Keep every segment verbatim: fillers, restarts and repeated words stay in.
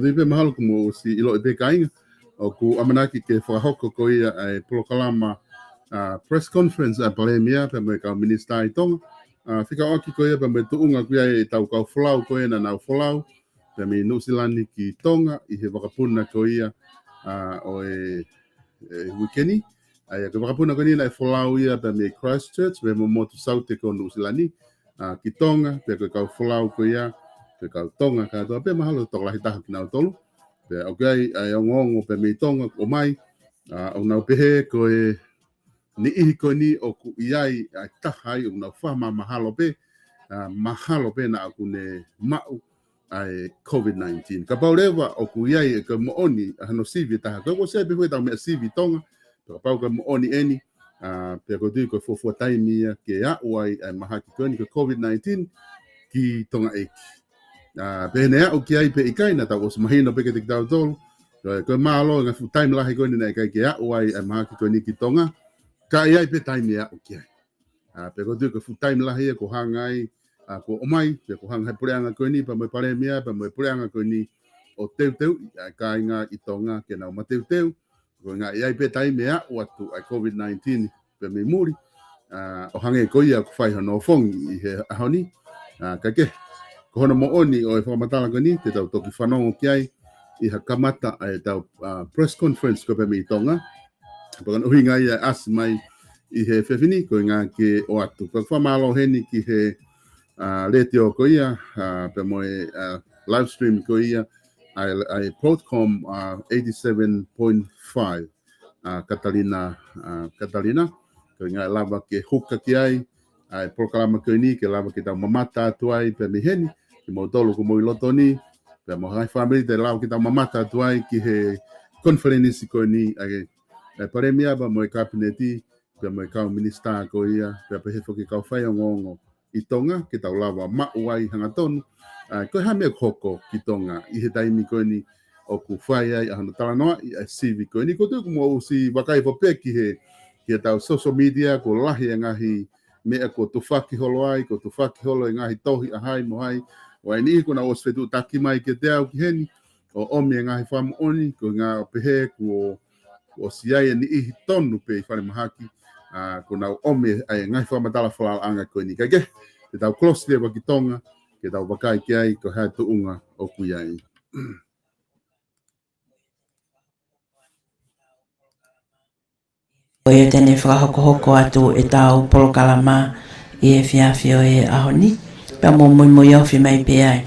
Tui pē mahalo kuo mou ʻosi ʻilo pē kāinga, ʻoku ʻamanaki ke fakahoko ko ia ʻa e polokalama, ʻa, press conference ʻa e Palēmia pea mo e kau minisitā ʻi Tonga. ʻA, fekauʻaki ko ia pea mo e tuʻunga ko ia ʻetau kau folau ko ia naʻa nau folau pea mei Nuʻusila ni ki Tonga ʻi he vakapuna ko ia, ʻa, ʻo e, e uikeni. ʻA ia, ko e vakapuna ko eni naʻe folau ia pea mei Christchurch, pea mo e motu Saute ko Nuʻusila ni, ʻa, ki Tonga, pea ko e kau folau ko ia, ko e kau Tonga kātoa pē mahalo tokolahi taha kinautolu. Pea ʻoku ʻi ai ʻa e ongoongo pea mei Tonga ʻoku ʻomai, ʻa, ʻoku nau pehē ko e niʻihi ko eni ʻoku ʻi ai ʻa e taha ai ʻoku nau fakamahalo pē, ʻa, mahalo pē naʻa ʻoku ne maʻu ʻa e COVID nineteen. Kapau leva ʻoku ʻi ai e ka moʻoni ʻa hano sivi ʻe taha. Ka ʻoku ʻosi ʻi ai pē foki ʻetau meʻa sivi ʻi Tonga, pea kapau ko e moʻoni eni, ʻa, pea ʻoku ou tui ko e fuofua taimi ia ke aʻu ai ʻa e mahaki ko eni ko e COVID nineteen ki Tonga ʻEiki. ʻA, pe ʻe ne aʻu ki ai pe ʻikai, naʻa tau ʻosi mahino pē kiate kitautolu. Ko e, ko e mālō e ngaahi fuʻu taimi lahi ko eni naʻe ʻikai ke aʻu ai ʻa e mahaki ko eni ki Tonga. Ka ʻi ai pē taimi ʻe aʻu ki ai. ʻA, pea ʻoku ou tui ko e fuʻu taimi lahi ia kuo hanga ai, ʻa, kuo ʻomai, pea kuo hanga ʻe he puleʻanga ko eni, pea mo e Palēmia, pea mo e puleʻanga ko eni ʻo teuteuʻi ʻa e kāinga ʻi Tonga ke nau mateuteu. Ko e ʻuhinga ʻi ai pē taimi ʻe aʻu atu ʻa e COVID nineteen pea mei muli, ʻa, ʻo hangē ko ia ʻoku fai hono ofongi ʻi he ʻaho ni. ʻA, ka ke, ko hono moʻoni ʻo e fakamatala ko eni, te tau toki fanongo ki ai ʻi ha kamata ʻa ʻetau, ʻa, press conference ko ia pea mei Tonga. Pea ko hono ʻuhinga ia ʻe ʻasi mai ʻi he efiafi ni, ko e ʻuhinga ke ʻoatu. Pea fakamālō heni ki he, ʻa, letiō ko ia, ʻa, pea mo e, ʻa, live stream ko ia, ʻa e, ʻa e Broadcom, ʻa, eighty-seven point five, ʻa, Katalina, ʻa, Katalina. Ko e ʻuhinga ʻe lava ke huka ki ai, ʻa e polokalama ko eni, ke lava ke tau mamata atu ai, pea mei heni, kimoutolu ʻoku mou ʻi loto ni, pea mo e ngaahi fāmili te lava ke tau mamata atu ai ki he konifelenisi ko eni, ʻa e, ʻa e Palēmia pea mo e Kapineti, pea mo e kau minisitā ko ia, pea pehē foki kau faiongoongo ʻi Tonga, ke tau lava maʻu ai hangatonu, ʻa, ko e hā e meʻa ʻoku hoko ki Tonga ʻi he taimi ko eni ʻoku fai ai ʻa hono talanoaʻi ʻa e sivi ko eni. ʻOku ou tui ʻoku mou ʻosi vakai foki pē ki he, ki heʻetau social media, kuo lahi e ngaahi meʻa kuo tufaki holo ai, kuo tufaki holo e ngaahi tohi ʻa hai mo hai. ʻO ʻi ai e niʻihi kuo nau ʻosi fetuʻutaki mai kiate au ki heni, ʻo ʻomi e ngaahi fakamoʻoni, ko e ʻuhinga ʻo pehē kuo, kuo ʻosi ʻi ai e niʻihi tonu pē ʻi falemahaki, ʻa, kuo nau ʻomi ʻa e ngaahi fakamatala falalaʻanga ko eni. Ka ke, te tau close leva ki Tonga, ke tau vakai ki ai, ko e hā e tuʻunga ʻoku ʻi ai. Ko ia te ne fakahokohoko atu ʻetau polokalama ʻi he efiafi ʻo e ʻaho ni, pea mou muimui ofi mai pē ai.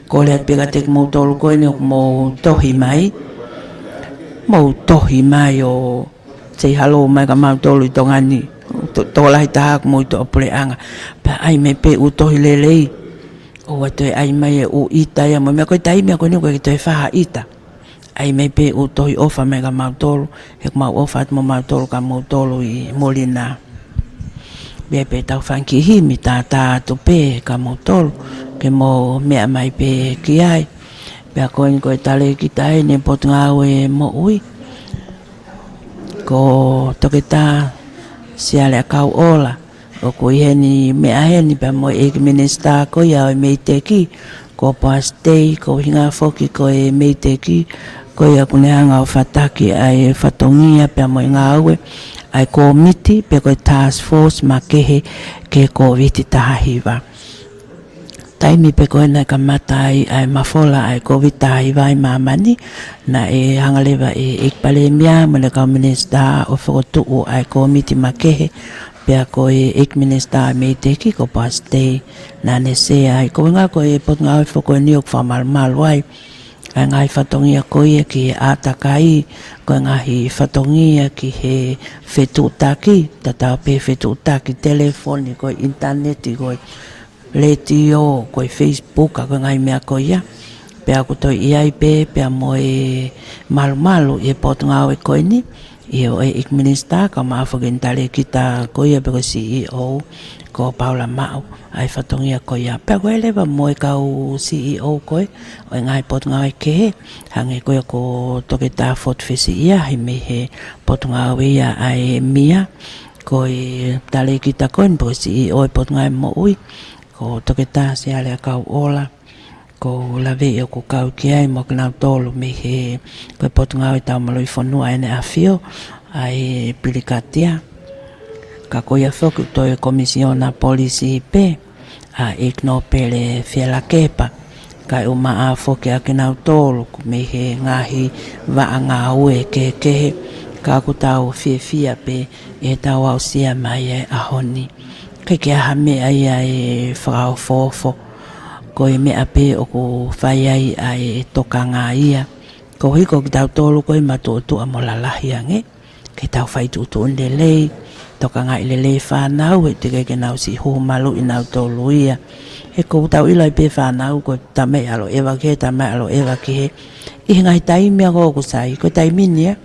Kole atu pē kiate kimoutolu ko eni ʻoku mou tohi mai, mou tohi mai ʻo say hello mai kia mautolu ʻi Tonga ni, to-, tokolahi taha ʻoku mou ʻi tuʻapuleʻanga. Pea ʻai mai pē ʻū tohi lelei, ʻoua toe ʻai mai e ʻū ʻita ia mo e meʻa, ko e taimi ko eni ʻoku ʻikai ke toe fai ha ʻita. ʻAi mai pē ʻū tohi ʻofa mai kia mautolu, he ʻoku mau ʻofa atu mo mautolu kia moutolu ʻi muli na. Pea pē tau fanga kiʻi himi tātā atu pē kia moutolu, ke mou meʻa mai pē ki ai. Pea ko eni ko e talēkita ʻeni ʻa e Potungāue Moʻui, ko Toketā Siale ʻAkauʻola, ʻoku ʻi heni meʻa heni pea mo e ʻEiki Minisitā ko ia ʻo e MEIDECC, ko Poasi Tei, ko e ʻuhinga foki ko e MEIDECC, ko ia ʻoku ne hanga ʻo fataki ʻa e fatongia pea mo e ngāue ʻa e kōmiti pe ko e task force makehe ki he Kōviti taha hiva. Taimi pē ko ē naʻe kamata ai ʻa e mafola ʻa e Kōviti taha hiva ʻi māmani, naʻe hanga leva ʻe he ʻEiki Palēmia mo ʻene kau minisitā ʻo fokotuʻu ʻa e kōmiti makehe, pea ko e ʻEiki Minisitā ʻa e MEIDECC ko Poasi Tei naʻa ne sea ai. Ko e ʻuhinga ko e Potungāue foki eni ʻoku fakamalumalu ai ʻa e ngaahi fatongia ko ia ki he ʻātakai, ko e ngaahi fatongia ki he fetuʻutaki, tatau pē fetuʻutaki telefoni, ko e ʻinitaneti, ko e letiō, ko e Facebook, ʻa ko e ngaahi meʻa ko ia. Pea ʻoku toe ʻi ai pē, pea mo e malumalu ʻi he Potungāue ko eni, ʻi he ʻEiki Minisitā, kae ʻumaʻā foki ʻene talēkita ko ia pe ko e CEO, ko Paula Maʻu, ʻa e fatongia ko ia. Pea ko e leva mo e kau CEO ko ē ʻo e ngaahi Potungāue kehe, hangē ko ia ko Toketā Foti Fesiʻiahi mei he Potungāue ia ʻa e MIA, ko e talēkita ko eni pe ko e CEO ʻo e Potungāue Moʻui, ko Toketā Siale ʻAkauʻola, ʻoku ou laveʻi ʻoku kau ki ai mo kinautolu mei he, ko e Potungāue Taumaluʻi Fonua ʻEne ʻAfio, ʻa e Pilikatia. Ka ko ia foki ʻoku toe Komisiona Polisi pē, ʻa ʻEiki Nōpele Fielakepa, kae ʻumaʻā foki ʻa kinautolu ʻoku mei he ngaahi vaʻa ngāue kehekehe, ka ʻoku tau fiefia pē ʻi heʻetau aʻusia mai e ʻaho ni. ʻIkai ke ʻi ai ha meʻa ia ʻe fakaofoofo, ko e meʻa pē ʻoku fai ai ʻa e tokanga ia. Koeʻuhi ko kitautolu ko e matuʻotuʻa mo lalahi ange, ke tau fai tuʻutuʻuni lelei, tokangaʻi lelei fānau, he teʻeki ke nau siʻi huhu maluʻi nautolu ia. He ʻoku tau ʻilo ai pē fānau, ko e tamai ʻalu ʻeva ki hē, tamai ʻalu ʻeva ki hē. ʻI he ngaahi taimi ia ʻoku sai, ko e taimi ni ia,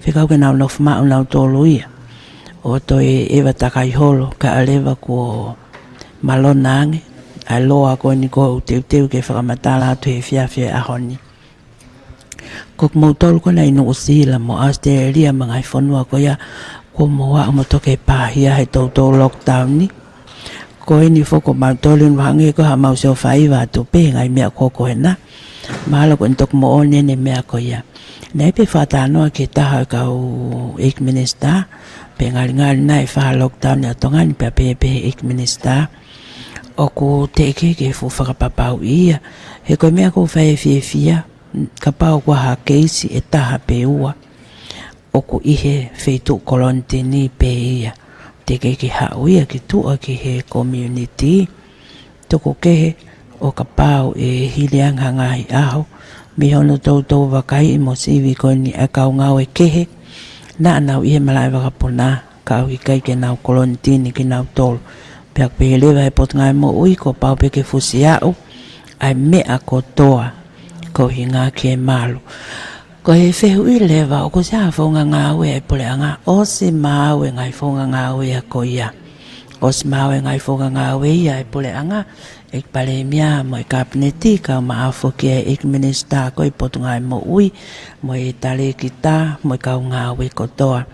fekau ke nau nofo maʻu nautolu ia. ʻO toe ʻeva takai holo, kae ʻoua leva kuo malona ange ʻa e loa ko eni ʻoku ou teuteu ke fakamatala atu he efiafi ʻo e ʻaho ni. Ko kimoutolu ko ena ʻi Nuʻusila mo ʻAositelēlia mo e ngaahi fonua ko ia, kuo mou aʻu mo toki pāhia he toutou lockdown ni. Ko eni foki ʻoku mau tolin vahange ko haʻamau siofi atu pē ngaahi meʻa ko ē ko ena. Mahalo ko eni toki moʻoni ʻene meʻa ko ia. Naʻe ʻi ai pē fakatalanoa ki he taha ʻo e kau ʻeiki minisitā, pe ngalingali naʻe fai ha lockdown ʻa Tonga ni, pea pehē pē ʻe he ʻeiki minisitā, ʻoku teʻeki ke fuʻu fakapapauʻi ia. He ko e meʻa ʻoku ou fai e fiefia, kapau ʻoku ʻi ai ha keisi ʻe taha pe ua, ʻoku ʻi he feituʻu kolonitini pē ia. Teʻeki ke haʻu ia ki tuʻa ki he community. Tuku kehe ʻo kapau ʻe hili ange ha ngaahi ʻaho, mei hono toutou vakaiʻi mo sivi ko eni ʻa e kau ngāue kehe, naʻa nau ʻi he malaʻe vakapuna, ka ʻoku ʻikai ke nau kolonitini kinautolu. Pea pehē leva ʻe he Potungāue Moʻui kuo pau pē ke fusi aʻu ʻa e meʻa kotoa, ko e ʻuhinga ke malu. Ko e fehuʻi leva, ʻoku ʻosi ʻi ai ha founga ngāue ʻa e puleʻanga? ʻOsi maʻu e ngaahi founga ngāue ia ko ia. ʻOsi maʻu e ngaahi founga ngāue ia ʻa e puleʻanga, ʻEiki Palēmia mo e Kapineti, kae ʻumaʻā foki e ʻeiki minisitā ko e Potungāue Moʻui, mo e talēkita, mo e kau ngāue kotoa.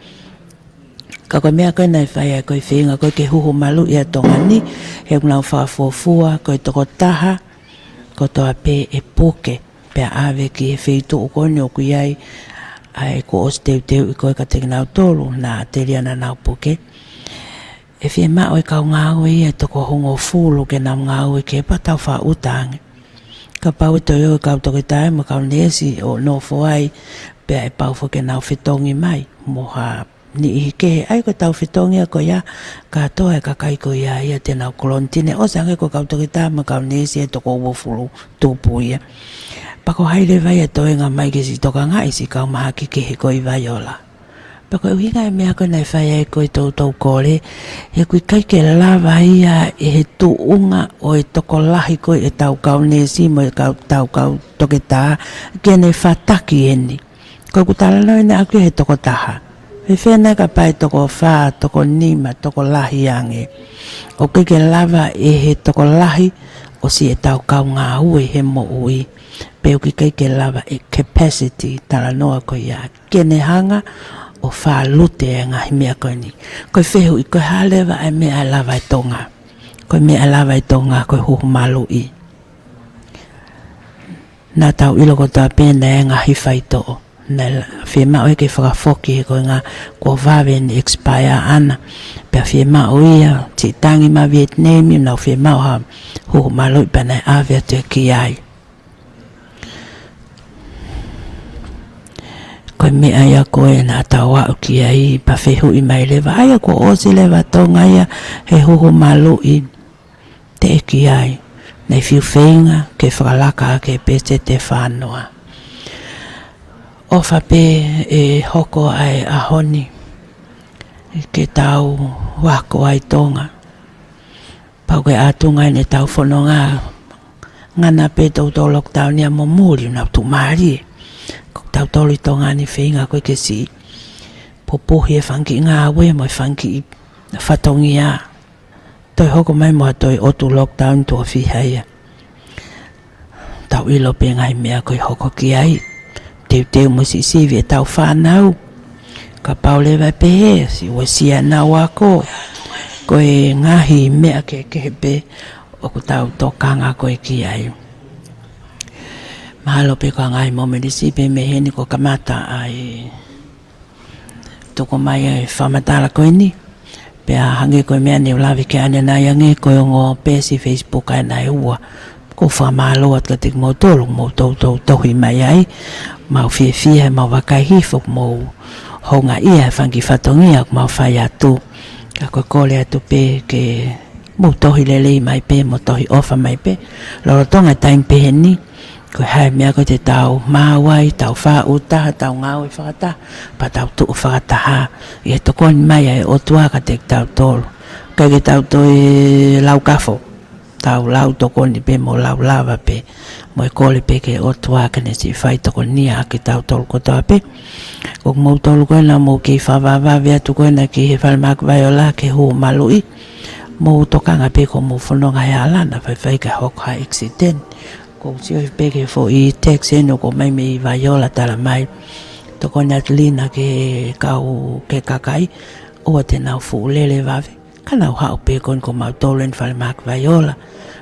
Ka ko e meʻa ko ē naʻe fai ai ko e feinga ko ē ke huhu maluʻi ʻa Tonga ni, he ʻoku nau fakafuofua ko e tokotaha kotoa pē ʻe puke, pea ʻave ki he feituʻu ko eni ʻoku ʻi ai ʻa e kuo ʻosi teuteuʻi ko ē kiate kinautolu, naʻa telia naʻa nau puke. ʻE fiemaʻu ʻe he kau ngāue ia ʻe toko hongofulu ke nau ngāue ki ai pea tau fakaʻuta ange. Kapau ʻe toe ʻi ai e kau toketā mo e kau neesi ʻo nofo ai, pea ʻe pau foki ke nau fetongi mai mo ha niʻihi kehe. ʻA ia ko ʻetau fetongi ia ko ia, kātoa e kakai ko ia ia te nau kolonitini, ʻosi ange ko e kau toketā mo e kau neesi ʻe toko uofulu tupu ia. Pea ko hai leva ia ʻe toenga mai ke siʻi tokangaʻi siʻi kau mahaki kehe ko ē ʻi Vaiola? Pea ko e ʻuhinga e meʻa ko ē naʻe fai ai ko e toutou kole, he ʻoku ʻikai ke lava ia ʻe he tuʻunga ʻo e tokolahi ko ē ʻetau kau neesi mo e kau, tau kau toketā ke ne fataki eni. Ko ʻeku talanoa ʻeni ʻaʻaku ia he tokotaha. Fēfē nai kapau ʻe toko fā, toko nima, tokolahi ange? ʻOku ʻikai ke lava ʻe he tokolahi ʻo siʻi ʻetau kau ngāue he moʻui. Pe ʻoku ʻikai ke lava e capacity, talanoa ko ia, ke ne hanga ʻo fālute e ngaahi meʻa ko eni. Ko e fehuʻi, ko e hā leva e meʻa ʻe lava ʻe Tonga? Ko e meʻa ʻe lava ʻe Tonga ko e huhu maluʻi. Naʻa tau ʻilo kotoa pē naʻe ngaahi faitoʻo. Naʻe la-, fiemaʻu ia ke fakafoki he ko e ʻuhinga kuo vave ʻene expire ʻana. Pea fiemaʻu ia, siʻi tangi mai Vietnam, nau fiemaʻu ha huhu maluʻi pea naʻe ʻave atu ia ki ai. Ko e meʻa ia ko ē naʻa tau aʻu ki ai, pea fehuʻi mai leva, ʻa ia kuo ʻosi leva Tonga ia he huhu maluʻi? Teʻeki ai, naʻe fiu feinga ke fakalaka ʻaki e peseti ʻe fā noa. ʻOfa pē ʻe hoko ʻa e ʻaho ni ke tau ako ai Tonga. Pau ko e ʻatunga ʻeni ʻetau fononga, ngana pē toutou lockdown ia mo muli, nau tuʻumālie. Ko kitautolu ʻi Tonga ni feinga ko ē ke siʻi pupuhi e fanga kiʻi ngāue mo e fanga kiʻi fatongia. Toe hoko mai mo ha toe ʻotu lockdown tuʻo fiha ia. Tau ʻilo pē ngaahi meʻa ko ē ʻe hoko ki ai. Teuteu mo siʻisivi ʻetau fānau. Kapau leva ʻe pehē, siʻi uesia ʻenau ako. Ko e ngaahi meʻa kehekehe pē ʻoku tau tokanga ko ē ki ai. Mahalo pē ko e ngaahi momeniti pē mei heni kuo kamata ʻa e tuku mai ʻa e fakamatala ko eni. Pea hangē ko e meʻa ne u lave ki ai ʻanenai, hangē ko e ongo peesi Facebook ʻa ena ʻe ua. ʻOku ou fakamālō atu kiate kimoutolu, mou toutou tohi mai ai. Mau fiefia, mau vakai hifo, mou houngaʻia he fanga kiʻi fatongia ʻoku mau fai atu. Ka ko e kole atu pē ke mou tohi lelei mai pē, mou tohi ʻofa mai pē. Lolotonga e taimi pehē ni, ko e hā e meʻa ko ē te tau maʻu ai, tau faʻu taha, tau ngāue fakataha, pea tau tuʻu fakataha. ʻI he tokoni mai ʻa e ʻOtua kiate kitautolu. ʻIkai ke tau toe lau kafo, tau lau tokoni pē mo lau lava pē. Mo e kole pē ki he ʻOtua ke ne siʻi fai tokonia ʻa kitautolu kotoa pē. Ko kimoutolu ko ena mou kei fakavavevave atu ko ena ki he Falemahaki Vaiola ki he Huhu Maluʻi. Mou tokanga pē ko hoʻomou fononga he hala naʻa faifai ke hoko ha accident. ʻOku ou sio pē ki he foʻi text eni ʻoku ʻomai mei Vaiola, tala mai, tokoni atu Lina ki he kau, ki he kakai, ʻoua te nau fuʻu lele vave, ka nau haʻu pē ko eni ko mautolu eni Falemahaki Vaiola.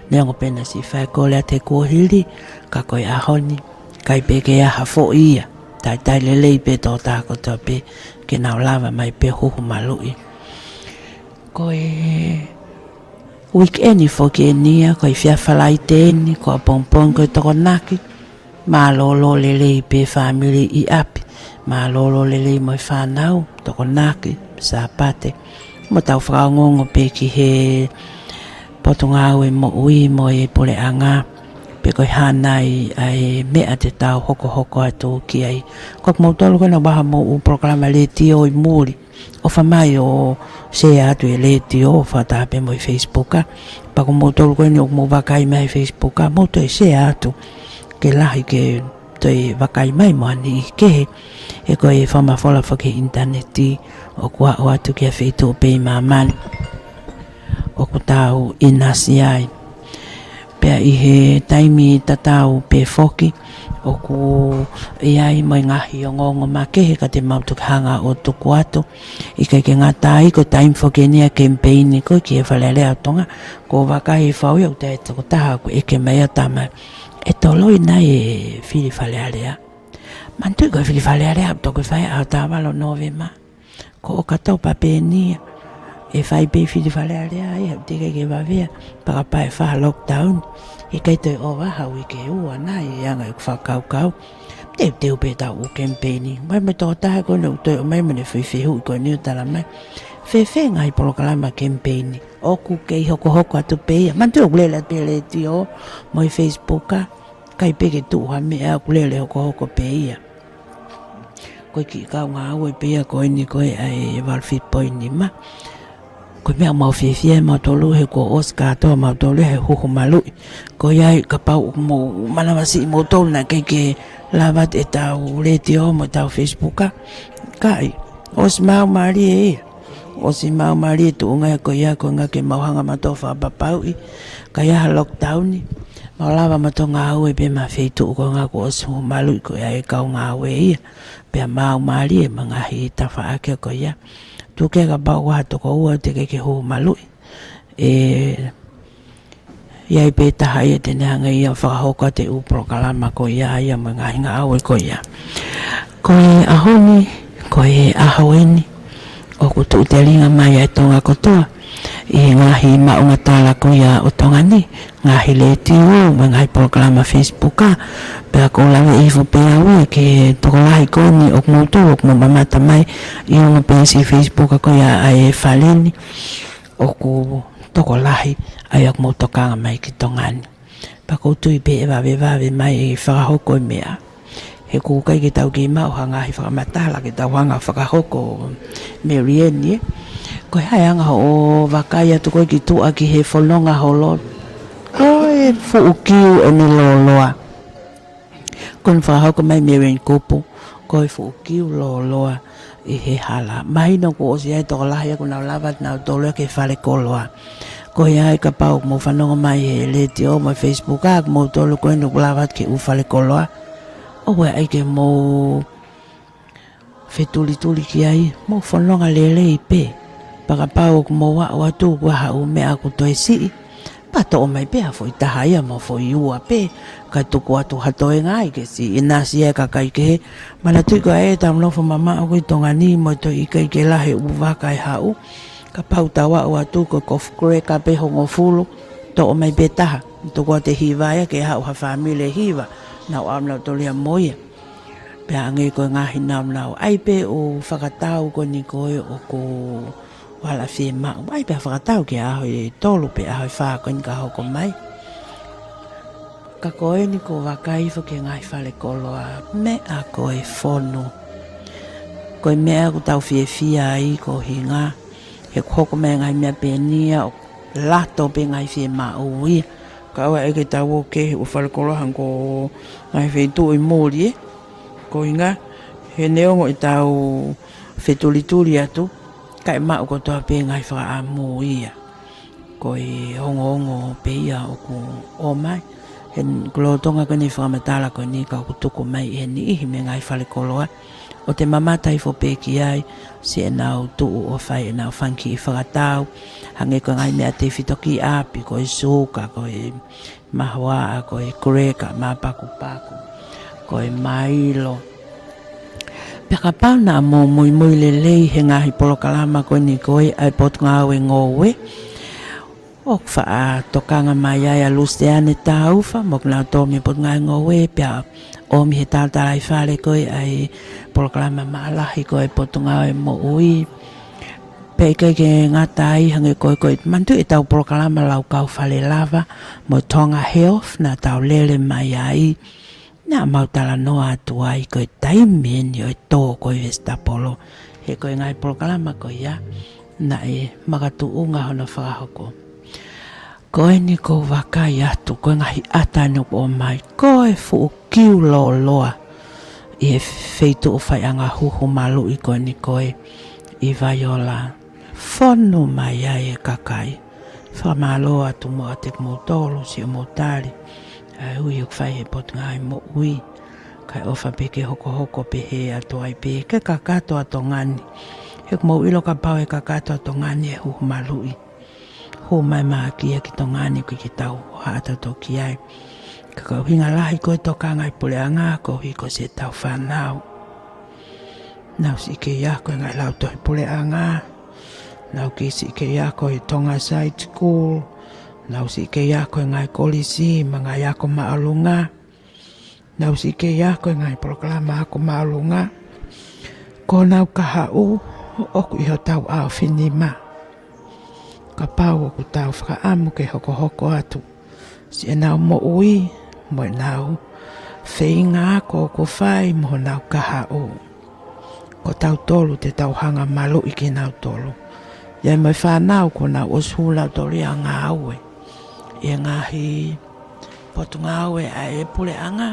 Neongo pē naʻe siʻi fai e kole atu he kuohili, ka ko e ʻaho ni, ʻikai pē ke ʻi ai ha foʻi ia. Talitali lelei pē tokotaha kotoa pē ke nau lava mai pē Huhu Maluʻi. Ko e weekend foki eni ia, ko e efiafi Falaite eni, ko ʻapongipongi ko e Tokonaki. Mālōlō lelei pē fāmili ʻi ʻapi. Mālōlō lelei mo e fānau, Tokonaki, Sāpate. Mo tau fakaongoongo pē ki he Potungāue Moʻui mo e puleʻanga, pe ko e hā nai ʻa e meʻa te tau hokohoko atu ki ai. Ko kimoutolu ko ena ʻoku ʻi ai haʻamou ʻū polokalama letiō ʻi muli, ʻofa mai ʻo share atu he letiō, fakataha pē mo e Facebook, ā. Pea ko moutolu ko eni ʻoku mou vakai mai he Facebook, ā, mou toe share atu. Ke lahi ke toe vakai mai mo ha niʻihi kehe. He ko e fakamafola foki he ʻinitaneti ʻoku aʻu atu ki ha feituʻu pē ʻi māmani ʻoku tau ʻinasi ai. Pea ʻi he taimi tatau pē foki, ʻoku ʻi ai mo e ngaahi ongoongo makehe ka te mau toki hanga ʻo tuku atu. ʻIkai ke ngata ai, ko e taimi foki eni ʻa e kemipeini ko ē ki he Fale Alea ʻo Tonga, ko e vakai he fau ia ʻoku ʻi ai e tokotaha ʻoku ʻeke mai ʻe tama, ʻe toloi nai e fili Fale Alea? Manatuʻi ko e fili Fale Alea ʻoku toki fai ʻaho taha valu Nōvema. Ko ʻOkatopa pē eni ia ʻe fai pē fili Fale Alea ia, ʻoku teʻeki ke vave ia, pea kapau ʻe fai ha lockdown, ʻe ʻikai toe ʻova ha uike ʻe ua nai, ʻi he anga ʻeku fakakaukau. Teuteu pē ʻetau ʻū kemipeini. Mai mo e tokotaha ko ena ʻoku toe ʻomai mo ʻene foʻi fehuʻi ko eni ʻo tala mai, fēfē ngaahi polokalama kemipeini? ʻOku kei hokohoko atu pē ia. Manatuʻi ʻoku lele atu pē letiō mo e Facebook, ā, ʻikai pē ke tuʻu ha meʻa, ʻoku lele hokohoko pē ia. Ko e kiʻi kau ngāue pē ia ko eni ko ē ʻa e valu fitu poini nima. Ko e meʻa ʻoku mau fiefia ai mautolu he kuo ʻosi kātoa mautolu he Huhu Maluʻi. Ko ia ai kapau ʻoku mou manavasiʻi moutolu naʻe ʻikai ke lava atu ʻetau letiō mo ʻetau Facebook, ā, kae ʻosi maau mālie ia. ʻOsi maau mālie e tuʻunga ia ko ia, ko e ʻuhinga ke mau hanga mautolu ʻo fakapapauʻi, ka ʻi ai ha lockdown, mau lava mautolu ʻo ngāue pē mei ha feituʻu ko e ʻuhinga kuo ʻosi Huhu Maluʻi, ko ia e kau ngāue ia. Pea maau mālie mo e ngaahi tafaʻaki ko ia. Tuku kehe kapau ʻoku ʻi ai ha toko ua teʻeki ke Huhu Maluʻi, ʻe ʻi ai pē taha ia te ne hanga ia ʻo fakahoko atu e ʻū polokalama ko ia, ia mo e ngaahi ngāue ko ia. Ko e ʻaho ni, ko e ʻaho eni, ʻoku tuʻu telinga mai ʻa e Tonga kotoa ʻi he ngaahi maʻungatala ko ia ʻo Tonga ni, ngaahi letiō, mo e ngaahi polokalama Facebook, ā. Pea ʻoku ou lave hifo pē au ia ki he tokolahi ko eni ʻo kimoutolu ʻoku mou mamata mai ʻi he ongo peesi Facebook ko ia ʻa e Fale ni. ʻOku tokolahi ʻa ia ʻoku mou tokanga mai ki Tonga ni. Pea ʻoku ou tui pē ʻe vavevave mai e fakahoko e meʻa. He ʻoku ʻikai ke tau kei maʻu ha ngaahi fakamatala ke tau hanga ʻo fakahoko, Mary Ann, ē. Ko e hā e anga hoʻo vakai atu ko ē ki tuʻa ki he fononga holo? Ko e fuʻu kiu ʻene lōloa. Ko ʻene fakahoko mai Mary Ann Kupu, ko e fuʻu kiu lōloa ʻi he hala. Mahino kuo ʻosi ʻi ai e tokolahi ia kuo nau lava atu nautolu ia ki he fale koloa. Ko ia ai kapau ʻoku mou fanongo mai he letiō mo e Facebook, ā, ko moutolu ko eni ʻoku lava atu ki he ʻū fale koloa, ʻoua ʻe ʻai ke mou fetulituli ki ai, mou fononga lelei pē. Pea kapau ʻoku mou aʻu atu ʻoku ʻi ai ha ʻū meʻa ʻoku toe siʻi, pea ʻA toʻo mai pē ha foʻi taha ia mo e foʻi ua pē, kae tuku atu ha toenga ai ke siʻi ʻinasi e kakai kehe. Manatuʻi ko e taimi ʻoku nofo mamaʻo ko ē ʻi Tonga ni mo e toe ʻikai ke lahi e ʻū vaka ʻe haʻu. Kapau tau aʻu atu ko e kofu cracker pē hongofulu, toʻo mai pē taha. Tuku atu e hiva ia ke haʻu ha fāmili ʻe hiva, nau ʻalu nautolu ia mo ia. Pea hangē ko e ngaahi nāunau ai pē ʻo e fakatau ko eni ko ē ʻoku ʻalu ʻo fiemaʻu. ʻAi pē ha fakatau ki he ʻaho ʻe tolu pe ʻaho ʻe fā ko eni ka hoko mai. Ka ko eni ʻoku ou vakai hifo ki he ngaahi fale koloa, meʻa ko e fonu. Ko e meʻa ʻoku tau fiefia ai ko e ʻuhinga he ʻoku hoko mai e ngaahi meʻa pē eni ia ʻoku lato pē ngaahi fiemaʻu ia. Ka ʻoua ʻe ke tau ō ki he ʻū fale koloa hangē ko e ngaahi feituʻu ʻi muli ē. Ko e ʻuhinga he neongo ʻetau fetulituli atu, kae maʻu kotoa pē ngaahi fakaʻamu ia. Ko e ongoongo pē ia ʻoku ʻomai. He ʻoku lolotonga ko eni e fakamatala ko eni ka ʻoku tuku mai ʻe he niʻihi mei he ngaahi fale koloa, ʻo te mamata hifo pē ki ai, siʻenau tuʻu ʻo fai ʻenau fanga kiʻi fakatau. Hangē ko e ngaahi meʻa tefito ki ʻapi, ko e suka, ko e mahuaʻa, ko e cracker, māpakupaku, ko e Milo. Pea kapau naʻa mou muimui lelei he ngaahi polokalama ko eni ko ē ʻa e Potungāue Ngoue, ʻoku faʻa tokanga mai ai ʻa Luseane Taufa mo kinautolu mei he Potungāue Ngoue, pea ʻomi he talatalaifale ko ē ʻa e polokalama maʻalahi ko ē Potungāue Moʻui. Pea ʻikai ke ngata ai, hangē ko e, ko e manatuʻi ʻetau polokalama Laukau Fale Lava mo Tonga Health naʻa tau lele mai ai. Naʻa mau talanoa atu ai ko e taimi eni ʻo e tō ko ē ʻo e vesitapolo. He ko e ngaahi polokalama ko ia naʻe makatuʻunga hono fakahoko. Ko eni ʻoku ou vakai atu, ko e ngaahi ʻata eni ʻoku ʻomai, ko e fuʻu kiu lōloa ʻi he feituʻu faiʻanga huhu maluʻi ko eni ko ē ʻi Vaiola. Fonu mai ai e kakai. Fakamālō atu mo ʻiate kimoutolu siʻomou tali ʻa e ui ʻoku fai ʻe he Potungāue Moʻui. Kae ʻofa pē ke hokohoko pehē atu ai pē ke kakato ʻa Tonga ni. He ʻoku mou ʻilo kapau ʻe kakato ʻa Tonga ni ʻe huhu maluʻi. Hū mai mahaki ia ki Tonga ni ʻoku ʻikai ke tau haʻa tautolu ki ai. Ka ko e ʻuhinga lahi ko e tokanga ʻa e puleʻanga koeʻuhi ko siʻetau fānau. Nau siʻi kei ako e ngaahi lautohi puleʻanga. Nau kei siʻi kei ako he Tonga Side School. Nau siʻi kei ako e ngaahi kolisi mo e ngaahi ako māʻolunga. Nau siʻi kei ako e ngaahi polokalama ako māʻolunga. Ko honau kahaʻu ʻoku ʻi hotau ʻaofinima. Kapau ʻoku tau fakaʻamu ke hokohoko atu siʻenau moʻui mo ʻenau feinga ako ʻoku fai mo honau kahaʻu, ko tautolu te tau hanga ʻo maluʻi kinautolu. ʻI ai mo e fānau kuo nau ʻosi hū nautolu ia ʻo ngāue ʻi he ngaahi potungāue ʻa e puleʻanga,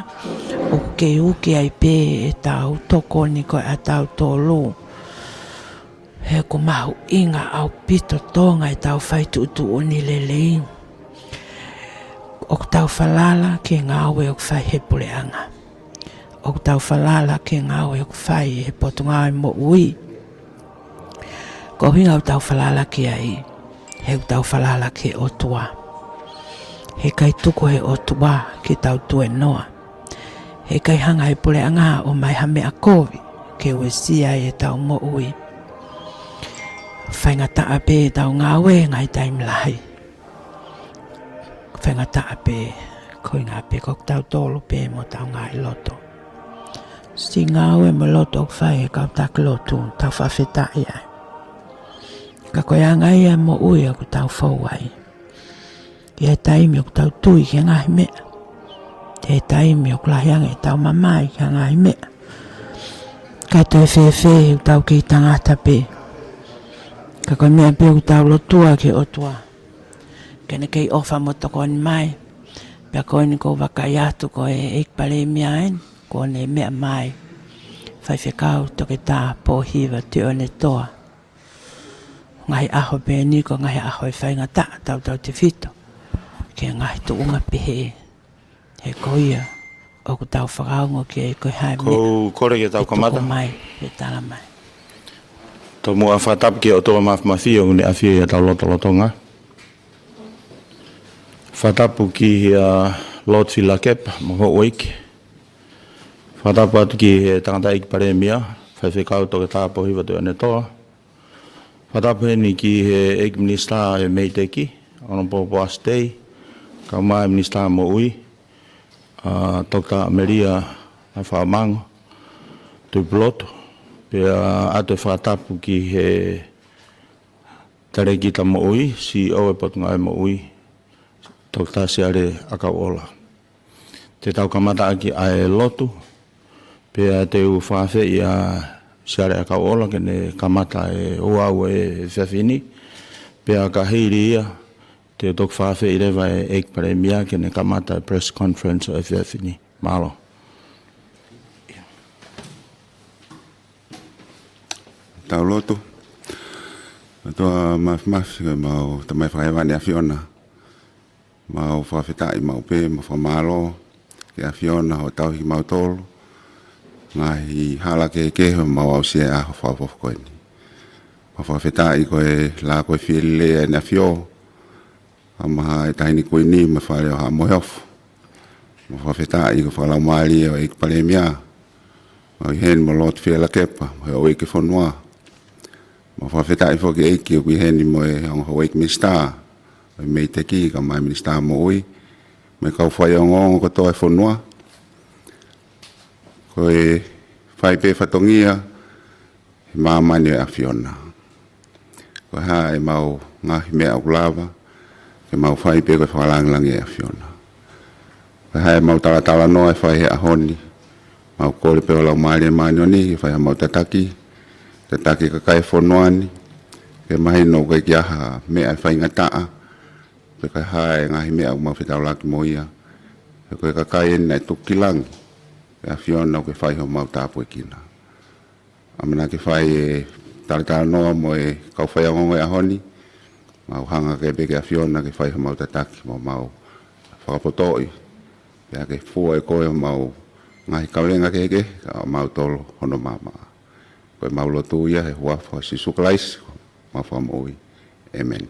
ʻoku kei uki ai pē ʻetau tokoni ko ē ʻatautolu. He ʻoku mahuʻinga ʻaupito Tonga ʻetau fai tuʻutuʻuni lelei. ʻOku tau falala ki he ngāue ʻoku fai ʻe he puleʻanga. ʻOku tau falala ki he ngāue ʻoku fai ʻe he Potungāue Moʻui. Ko e ʻuhinga ʻoku tau falala ki ai, he ʻoku tau falala ki he ʻOtua. He ʻikai tuku ʻe he ʻOtua ke tau tuēnoa. He ʻikai hanga ʻe he puleʻanga ʻo ʻomai ha meʻa kovi ke uesia ai ʻetau moʻui. Faingataʻa pē ʻetau ngāue he ngaahi taimi lahi. Faingataʻa pē, ko e ʻuhinga pē ko kitautolu pē mo ʻetau ngaahi loto. Siʻi ngāue mo e loto ʻoku fai ʻe he kau taki lotu, tau fakafetaʻi ai. Ka ko e anga ia e moʻui ʻoku tau fou ai. ʻI he taimi ʻoku tau tui ki he ngaahi meʻa, ʻi he taimi ʻoku lahi ange ʻetau mamahi ki he ngaahi meʻa, kae toe fēfē ʻoku tau kei tangata pē. Ka ko e meʻa pē ʻoku tau lotua ki he ʻOtua ke ne kei ʻofa mo tokoni mai. Pea ko eni ʻoku ou vakai atu ko e ʻEiki Palēmia eni, kuo ne meʻa mai, Faifekau Toketā Pōhiva Tuʻiʻonetoa. Ngaahi ʻaho pē eni ko e ngaahi ʻaho ʻe faingataʻa tautautefito ki he ngaahi tuʻunga pehē. He ko ia ʻoku tau fakaongo ki ai ko e hā e meʻa. Ko u kole ke tau kamata mai, ke tala mai. Tomuʻa fakatapu ki he ʻOtua Māfimafi ʻoku ne ʻafio ʻi hotau lotolotonga. Fakatapu ki he, ʻa, Lord Fielakepa mo hoʻo ʻeiki. Fakatapu atu ki he tangataʻeiki palēmia, faifekau Toketā Pōhiva Tuʻiʻonetoa. Fakatapu heni ki he ʻeiki minisitā ʻo e MEIDECC, Honourable Poasi Tei, kae ʻumaʻā e minisitā moʻui, ʻa, Toketā ʻAmelia Faʻamango Tuʻipulotu, pea ʻoatu e fakatapu ki he talēkita moʻui, CEO e Potungāue Moʻui, Toketā Siale ʻAkauʻola. Te tau kamata ʻaki ʻa e lotu, pea te u fakaafeʻi ʻa Siale ʻAkauʻola ke ne kamata e ouau ʻo e efiafi ni, pea ka hili ia, te u toki fakaafeʻi leva e ʻeiki palēmia ke ne kamata e press conference ʻo e efiafi ni. Mālō. Tau lotu. ʻOtua Māfimafi, ko homau Tamai Fakahēvani ʻAfiona. Mau fakafetaʻi maʻu pē, mau fakamālō ki he ʻAfiona hoʻo tauhi kimautolu. Ngaahi hala kehekehe ʻo mau aʻusia e ʻaho fakaʻofoʻofa ko eni. Mau fakafetaʻi ko e lā ko e fie lelei ʻEne ʻAfio. ʻA maha e Taʻahine Kuini mo e Fale ʻo Haʻa Moheofo. Mau fakafetaʻi ko e fakalaumālie ʻo e ʻeiki palēmia. Mau ʻi heni mo Lord Fielakepa, mo e houʻeiki ʻo e fonua. Mau fakafetaʻi foki ʻEiki ʻoku ʻi heni mo e ongo houʻeiki minisitā, ʻo e MEIDECC, kae ʻumaʻā e minisitā moʻui, mo e kau faiongoongo kotoa e fonua. Ko e fai pē fatongia, he māmani ʻo e ʻAfiona. Ko e hā ʻemau ngaahi meʻa ʻoku lava, ke mau fai pē ko e fakalāngilangiʻi e ʻAfiona. Ko e hā ʻemau talatalanoa ʻe fai he ʻaho ni, mau kole pē ho Laumālie Māʻoniʻoni, ke fai haʻamau tataki, tataki e kakai e fonua ni, ke mahino ʻoku ʻikai ke ʻi ai ha meʻa ʻe faingataʻa, pe ko e hā e ngaahi meʻa ʻoku mau fetaulaki mo ia. He ko e kakai eni naʻe tuku ki langi, ʻe ʻAfiona ʻoku ke fai homau tāpuekina. ʻAmanaki ke fai e talatalanoa mo e kau faiongoongo he ʻaho ni, mau hanga hake pē ki he ʻAfiona ke fai homau tataki mo mau fakapotoʻi, pea ke fua ʻe koe homau ngaahi kaveinga kehekehe, kae ʻoua ke mau tolo hono maʻamaʻa. Ko ʻemau lotu ia he huafa ʻo Sīsū Kalaisi, ko homau Fakamoʻui. ʻĒmeni.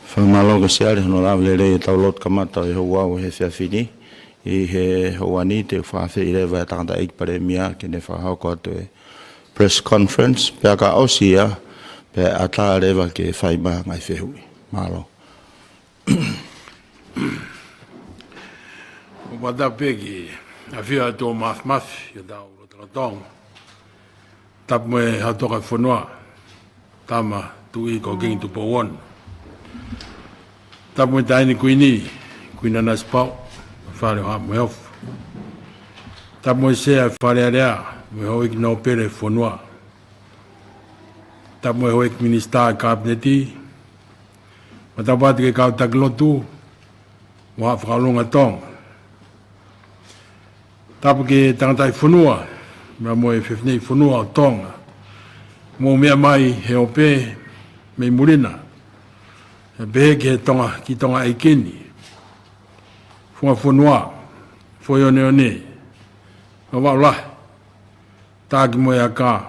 Fakamālō ki he Siale hono lava lelei e tau lotu kamata ʻo e ouau he efiafi ni. ʻI he houa ni te u fakaafeʻi leva e tangataʻeiki palēmia ke ne fakahoko atu e press conference, pea ka ʻosi ia, pea ʻatā leva ke fai mai ha ngaahi fehuʻi. Mālō. ʻOku ou fakatapu pē ki he ʻAfio ʻa e ʻOtua Māfimafi, ʻi hotau lotolotonga. Tapu mo e Haʻa Tokafonua, Tama Tuʻi ko Kingi Tupou Ono. Tapu mo e Taʻahine Kuini, Kuini Nanasipauʻu, Fale ʻo Haʻa Moheofo. Tapu mo e Sea e Fale Alea, mo e houʻeiki nōpele e fonua. Tapu mo e houʻeiki minisitā e Kapineti, mo tapu atu ki he kau taki lotu, mo Haʻa Foʻohau ʻo Tonga. Tapu ki he tangataʻi fonua, mo e fefineʻi fonua ʻo Tonga. Mou meʻa mai he ope mei muli na. Pea pehē ki he Tonga, ki Tonga ʻEiki ni. Funga fonua, Foʻi Oneone, Vavaʻu Lahi, Taʻaki mo e Aka,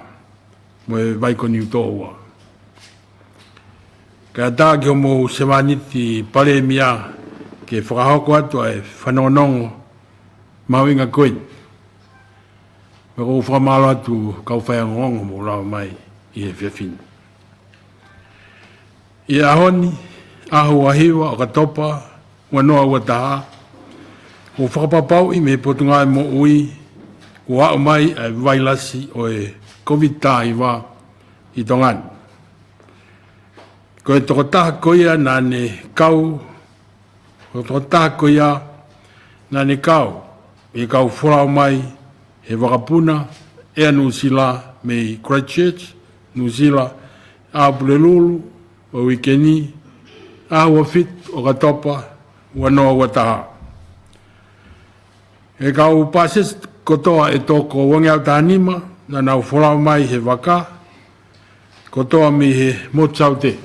mo e Vaikoniu Tōua. Kae ʻatā ki hoʻomou sevāniti palēmia ke fakahoko atu ʻa e fanongonongo mahuʻinga ko eni. Pea ʻoku ou fakamālō atu kau faiongoongo mou lava mai ʻi he efiafi ni. ʻI he ʻaho ni, ʻaho ua hiva ʻo ʻOkatopa, ua noa ua taha, kuo fakapapauʻi mei he Potungāue Moʻui, kuo aʻu mai ʻa e vailasi ʻo e Kōviti taha hiva ʻi Tonga ni. Ko e tokotaha ko ia naʻa ne kau, ko e tokotaha ko ia naʻa ne kau, ʻi he kau folau mai he vakapuna ʻEa Nuʻusila mei Christchurch, Nuʻusila, ʻaho Pulelulu, ʻo e uike ni, ʻaho ua fitu ʻo ʻOkatopa, ua noa ua taha. He kau pāsese kotoa ʻe toko uangeau taha nima, naʻa nau folau mai he vaka, kotoa mei he motu Saute.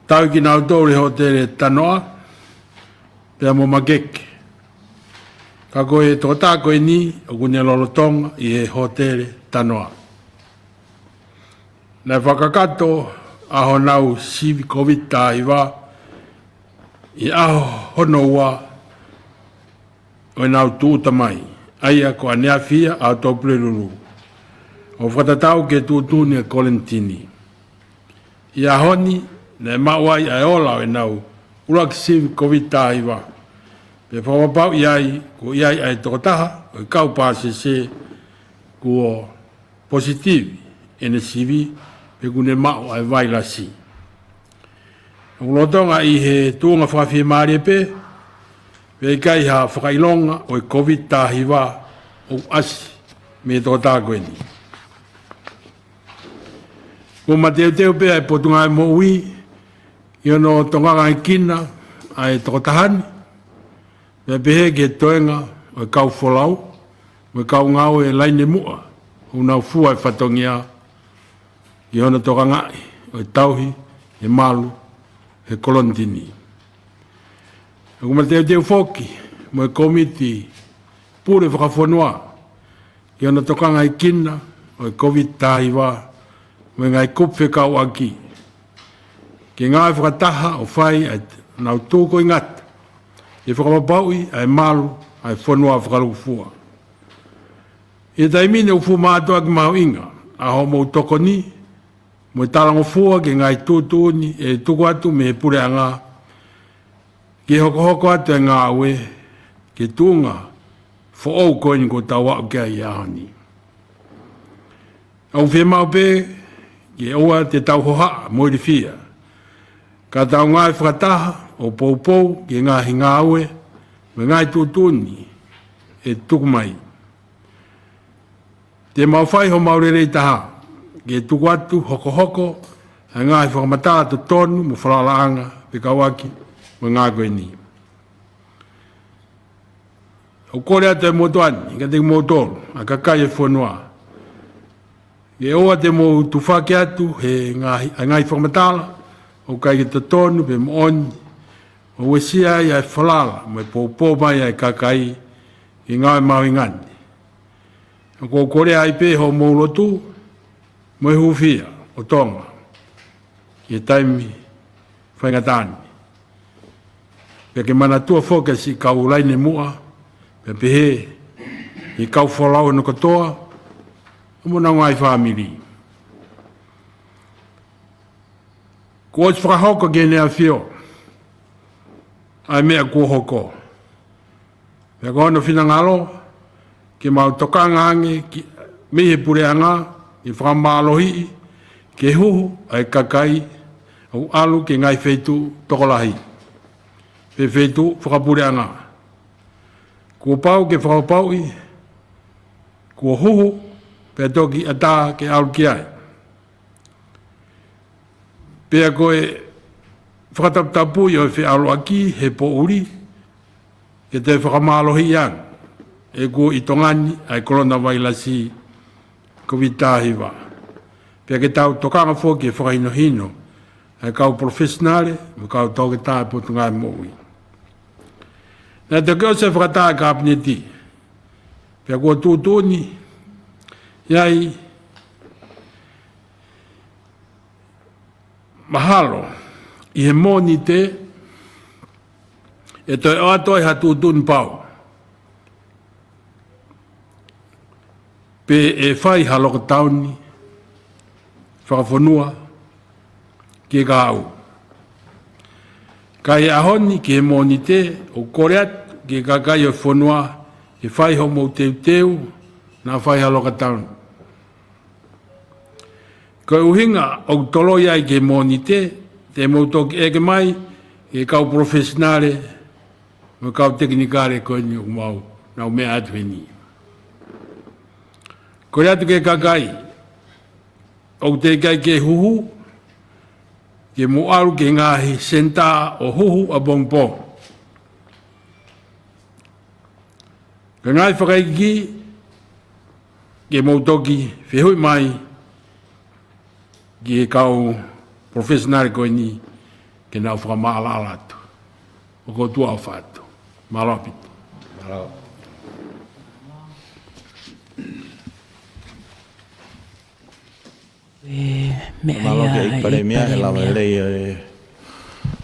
Tauʻi kinautolu ʻe he hōtele Tanoa, pea mo Makeke. Ka ko e tokotaha ko eni, ʻoku ne lolotonga ʻi he hōtele Tanoa. Naʻe fakakakato ʻa honau sivi Covid taha hiva ʻi he ʻaho hono ua ʻo ʻenau tūʻuta mai, ʻa ia ko ʻaneafi ia ʻa ʻOkatopa, ʻo fakatatau ki he tuʻutuʻuni ʻa e kolonitini. ʻI he ʻaho ni, naʻe maʻu ai ʻa e ola ʻo ʻenau ʻuluaki sivi Covid taha hiva, pea fakapapauʻi ai kuo ʻi ai ʻa e tokotaha ʻo e kau pāsese kuo positivi ʻene sivi pe kuo ne maʻu ʻa e vailasi. ʻOku lolotonga ʻi he tuʻunga fakafiemālie pē, pea ʻikai ha fakaʻilonga ʻo e Covid taha hiva ʻoku ʻasi mei he tokotaha ko eni. Kuo mateuteu pē ʻa e Potungāue Moʻui ʻi hono tokangaekina ʻa e tokotaha ni, pea pehē ki he toenga ʻo e kau folau mo e kau ngāue laine muʻa ʻoku nau fua e fatongia ki hono tokangaʻi ʻo e tauhi e malu he kolonitini. ʻOku mateuteu foki mo e Kōmiti Pule Fakafonua ki hono tokangaekina ʻo e Covid taha hiva mo e ngaahi kupu fekauʻaki, ke ngāue fakataha ʻo fai ʻa ʻenau tūkuingata ke fakapapauʻi ʻa e malu ʻa e fonua fakalūkufua. ʻI he taimi ni, ʻoku fuʻu mātuʻaki mahuʻinga ʻa hoʻomou tokoni mo e talangofua ki he ngaahi tuʻutuʻuni ʻe tuku atu mei he puleʻanga ke hokohoko atu e ngāue ki he tuʻunga foʻou ko eni kuo tau aʻu ki ai he ʻaho ni. ʻOku fiemaʻu pē ke ʻoua te tau hohaʻa mo ilifia, ka tau ngāue fakataha ʻo poupou ki he ngaahi ngāue mo e ngaahi tuʻutuʻuni ʻe tuku mai. Te mau fai homau lelei taha ke tuku atu hokohoko ʻa e ngaahi fakamatala totonu mo e falalaʻanga fekauʻaki mo e ngāue ko eni. ʻOku kole atu e motuʻa ni kiate kimoutolu, ʻa e kakai e fonua, ke ʻoua te mou tufaki atu he ngaahi, ʻa e ngaahi fakamatala ʻoku ʻikai ke totonu pe moʻoni, ʻo uesia ai ʻa e falala mo e poupou mai ʻa e kakai ki he ngāue mahuʻinga ni. ʻOku ou kole ai pē hoʻomou lotu mo e hūfia ʻo Tonga ʻi he taimi faingataʻa ni. Pea ke manatua foki ʻa siʻi kau laine muʻa, pea pehē ki he kau folau hono kotoa, ʻa mo honau ngaahi fāmili. Kuo ʻosi fakahoko ki heʻene ʻAfio ʻa e meʻa kuo hoko. Pea ko hono finangalo ke mau tokanga ange ki, mei he puleʻanga, ke fakamālohiʻi, ke huhu ʻa e kakai ʻoku ʻalu ki he ngaahi feituʻu tokolahi pe feituʻu fakapuleʻanga. Kuo pau ke fakapapauʻi kuo huhu pea toki ʻatā ke ʻalu ki ai. Pea ko e fakataputapui ʻo e feʻaluʻaki he poʻuli, ke toe fakamālohiʻi ange ʻe kuo ʻi Tonga ni ʻa e kolona vailasi Covid taha hiva. Pea ke tau tokanga foki ki he fakahinohino ʻa e kau palofesinale mo e kau toketā ʻa e Potungāue Moʻui. Naʻe toki ʻosi e fakatā ʻa e Kapineti, pea kuo tuʻutuʻuni ʻi ai, mahalo ʻi he Mōnite, ʻe toe ʻoatu ai ha tuʻutuʻuni pau pe ʻe fai ha lokotauni fakafonua ki he kahaʻu. Ka ʻi he ʻaho ni ki he Mōnite, ʻoku kole atu ki he kakai ʻo e fonua ke fai hoʻomou teuteu naʻa fai ha lokotauni. Ko e ʻuhinga ʻoku toloi ai ki he Mōnite, te mou toki ʻeke mai ki he kau palofesinale mo e kau tekinikale ko eni ʻoku mau nau meʻa atu heni. Kole atu ki he kakai ʻoku teʻeki ai ke huhu, ke mou ʻalu ki he ngaahi senitā ʻo huhu ʻapongipongi. Ka ngaahi fakaikiiki, ke mou toki fehuʻi mai ki he kau palofesinale ko eni ke nau fakamaʻalaʻala atu. ʻOku ou tuʻa ʻofa atu. Mālō ʻaupito. Mālō. E meʻa ia ʻEiki Palēmia, ʻEiki Palēmia, he lava lelei ʻo e,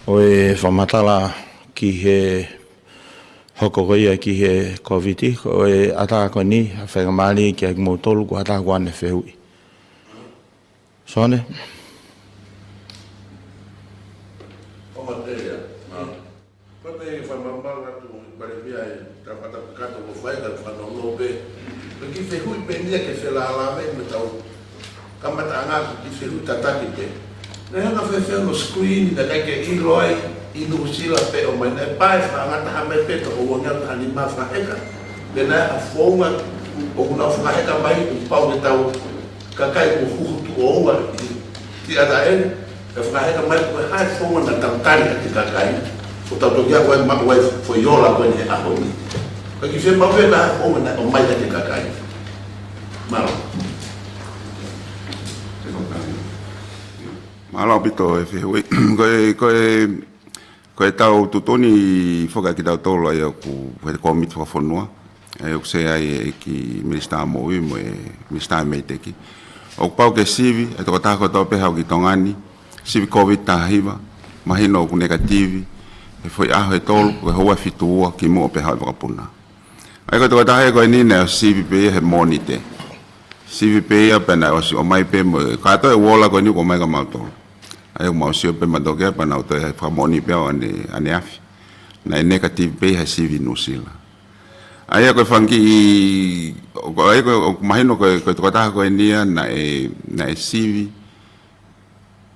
ʻo e fakamatala ki he hoko ko ia ki he Kōviti, ko e ʻatā ko eni, ʻa e faingamālie kia kimoutolu, ko e ʻatā ko ʻene fehuʻi. Sone? Ko e fakamamafa atu ʻEiki Palēmia e tau kata kato ko fai ka fano no pe. Ko e kiʻi fehuʻi pē eni ia ke felālāveʻi mo tau kamataʻanga kiʻi fehuʻi tataki pē. Naʻe hanga fēfē hono screen naʻe ʻikai ke ʻilo ai ʻi Nuʻusila pe ʻomai naʻe pae fangata ha mai pē toko uangeau taha nima fakaheka. Pe naʻe ʻi ai ha founga ʻoku nau fakaheka mai ʻoku pau ke tau kakai ʻoku huhu tuʻo ua ʻi, ʻi ʻataʻeni, ʻe fakaheka mai ko e hā e founga naʻa tau tali ʻaki e kakai. ʻO tau toki ako ai maʻu ai foʻi ola ko eni he ʻaho ni. Ka kiʻi fiemaʻu pē ha founga naʻe ʻomai ʻaki e kakai. Mālō. Mālō ʻaupito e fehuʻi. Ko e, ko e Ko e tau tuʻutuʻuni foki ʻa kitautolu ʻa ia ʻoku he kōmiti fakafonua, ʻa ia ʻoku sea ai e ʻEiki Minisitā Moʻui mo e Minisitā Meiteki. ʻOku pau ke sivi e tokotaha kotoa pē haʻu ki Tonga ni, sivi Kōviti taha hiva, mahino ʻoku nekativi he foʻi ʻaho ʻe tolu, ko e houa ʻe fitu ua kimuʻa pea haʻu e vakapuna. ʻA ia ko e tokotaha ko eni naʻe ʻosi sivi pē ia he Mōnite. Sivi pē ia pea naʻe ʻosi ʻomai pē mo e kātoa e ola ko eni ʻoku ʻomai kia mautolu. ʻA ia ʻoku mau sio pē mautolu ki ai pea nau toe fakamoʻoni pē ʻo ʻaneafi naʻe negative pē ia he sivi Nuʻusila. ʻA ia ko e fanga kiʻi, ʻa ia ko e, ʻoku mahino ko e, ko e tokotaha ko eni ia naʻe, naʻe sivi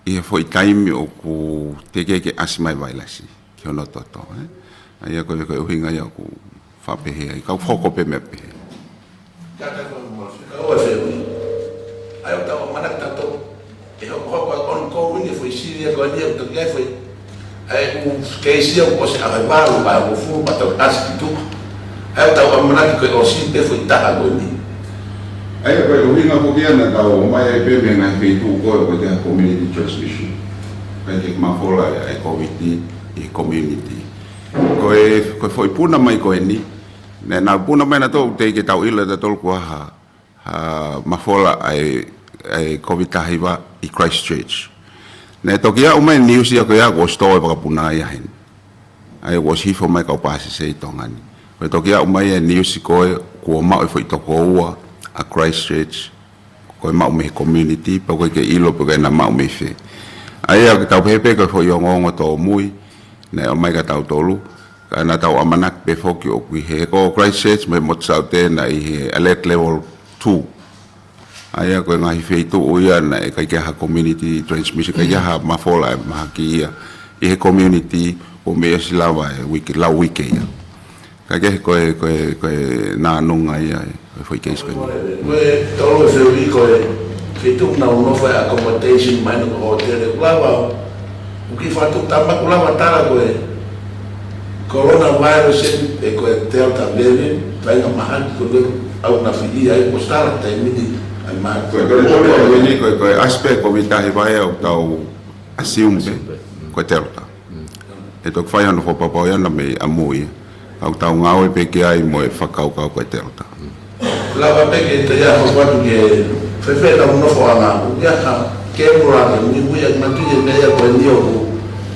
ʻi he foʻi taimi ʻoku teʻeki ke ʻasi mai e vailasi ki hono toto, ē? ʻA ia ko e, ko e ʻuhinga ia ʻoku faʻa pehē ai, ka ʻoku hoko pē meʻa pehē. Kātaki ʻo mau fika ʻo e fehuʻi. ʻA ia ʻoku tau ʻamanaki tautolu ʻe hokohoko ʻa e ongoing e foʻi sivi ko eni ʻoku toki ʻi ai foʻi ʻa e ʻū keisi ʻoku ʻosi ʻaho ʻe valu, ʻaho ʻe hongofulu, pea tau ʻasi ki tuʻa. ʻA ia ʻoku tau ʻamanaki ko e ʻosi pē foʻi taha ko eni. ʻA ia ko e ʻuhinga foki ia naʻa tau ʻomai ai pē mei he ngaahi feituʻu ko ē ʻoku ʻikai ke ʻi ai ha community transmission. ʻIkai ke mafola ʻa e Kōviti ʻi he community. Ko e, ko e foʻi puna mai ko eni, naʻa nau puna mai nautolu teʻeki ke tau ʻilo ʻe tautolu kuo ʻi ai ha ha mafola ʻa e, ʻa e Kōviti taha hiva ʻi Christchurch. Naʻe toki aʻu mai e niusi ia ko ia kuo ʻosi tō e vakapuna ia heni. ʻA ia kuo ʻosi hifo mai e kau pāsese ʻi Tonga ni. Ko e toki aʻu mai e niusi ko ē kuo maʻu e foʻi toko ua ʻa Christchurch, ko e maʻu mei he community, pea ʻoku ʻikai ke ʻilo pe ko e naʻe maʻu mei fē. ʻA ia ʻoku tau pehē pē ko e foʻi ongoongo tōmui naʻe ʻomai kia tautolu, ka naʻa tau ʻamanaki pē foki ʻoku ʻi he, ko Christchurch mo e Motu Saute naʻe ʻi he alert level two. ʻA ia ko e ngaahi feituʻu ia naʻe ʻikai ke ʻi ai ha community transmission, ʻikai ke ʻi ai ha mafola ʻe mahaki ia ʻi he community, ʻo mei ʻosi lava e uike, lau uike ia. Ka ke ko e, ko e, ko e nānunga ia e, ko e foʻi keisi ko eni. Ko e tolu e fehuʻi ko e, ke tuku nau nofo e accommodation mai no ko hōtele ʻoku lava, ʻoku kiʻi fatu tama ʻoku lava tala ko e coronavirus eni pe ko e Delta variant, vainga mahaki ko e ʻauna fihi ai ko e tala taimi ni, ʻa e mahaki. Ko e, ko e, ko e, ko e, ko e, ko e aspect ko e Kōviti taha hiva ʻoku tau assume pē ko e Delta. ʻE toki fai hono fakapapauʻi ʻana mei ʻamui. ʻOku tau ngāue pē ki ai mo e fakakaukau ko e Delta. Lava pē ke te ia ko atu ke fēfē lau nofoʻanga, ʻoku ʻi ai ha kēpula ke muimui ʻaki matu e meʻa ko eni ʻoku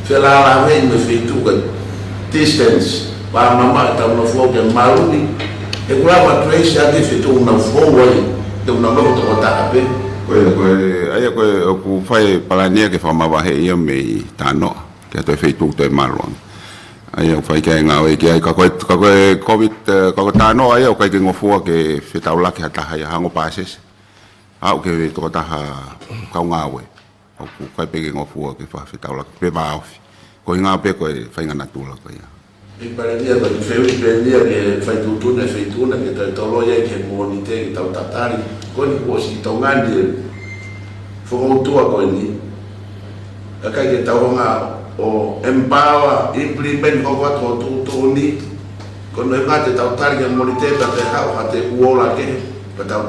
felālāveʻi mo e feituʻu ko e distance. Pea mamaʻo ʻetau nofo ke maluʻi. ʻOku lava trace ʻaki e feituʻu ʻoku nau fou ai, te u nau nofo tokotaha pē. Ko e, ko e, ʻa ia ko e, ʻoku fai e palani ia ke fakamavaheʻi ia mei Tānoʻa. Ke ʻatu e feituʻu toe malu ange. ʻA ia ʻoku fai ki ai e ngāue ki ai, ka ko e, ka ko e Kōviti, eh, ka ko e Tānoʻa ʻa ia ʻoku ʻikai ke ngofua ke fetaulaki ha taha ia, hangē ko e pāsese. Aʻu ki he tokotaha kau ngāue. ʻOku ʻikai pē ke ngofua ke fa-, fetaulaki, pe vāofi. Ko e ʻuhinga pē ko e faʻahinga natula ko ia. ʻEiki Palēmia, ko e fehuʻi pē ia ke fai tuʻutuʻuni e feituʻu na ke tau tolo ia ke Mōnite ke tau tatali. Ko eni kuo ʻosi ʻi Tonga ni e fokoutua ko eni. ʻIkai ke tau hanga ʻo empower, implement hoko atu hoʻo tuʻutuʻuni. Ko hono ʻuhinga te tau tali ki Mōnite pea te haʻu ha te uola ke, pea tau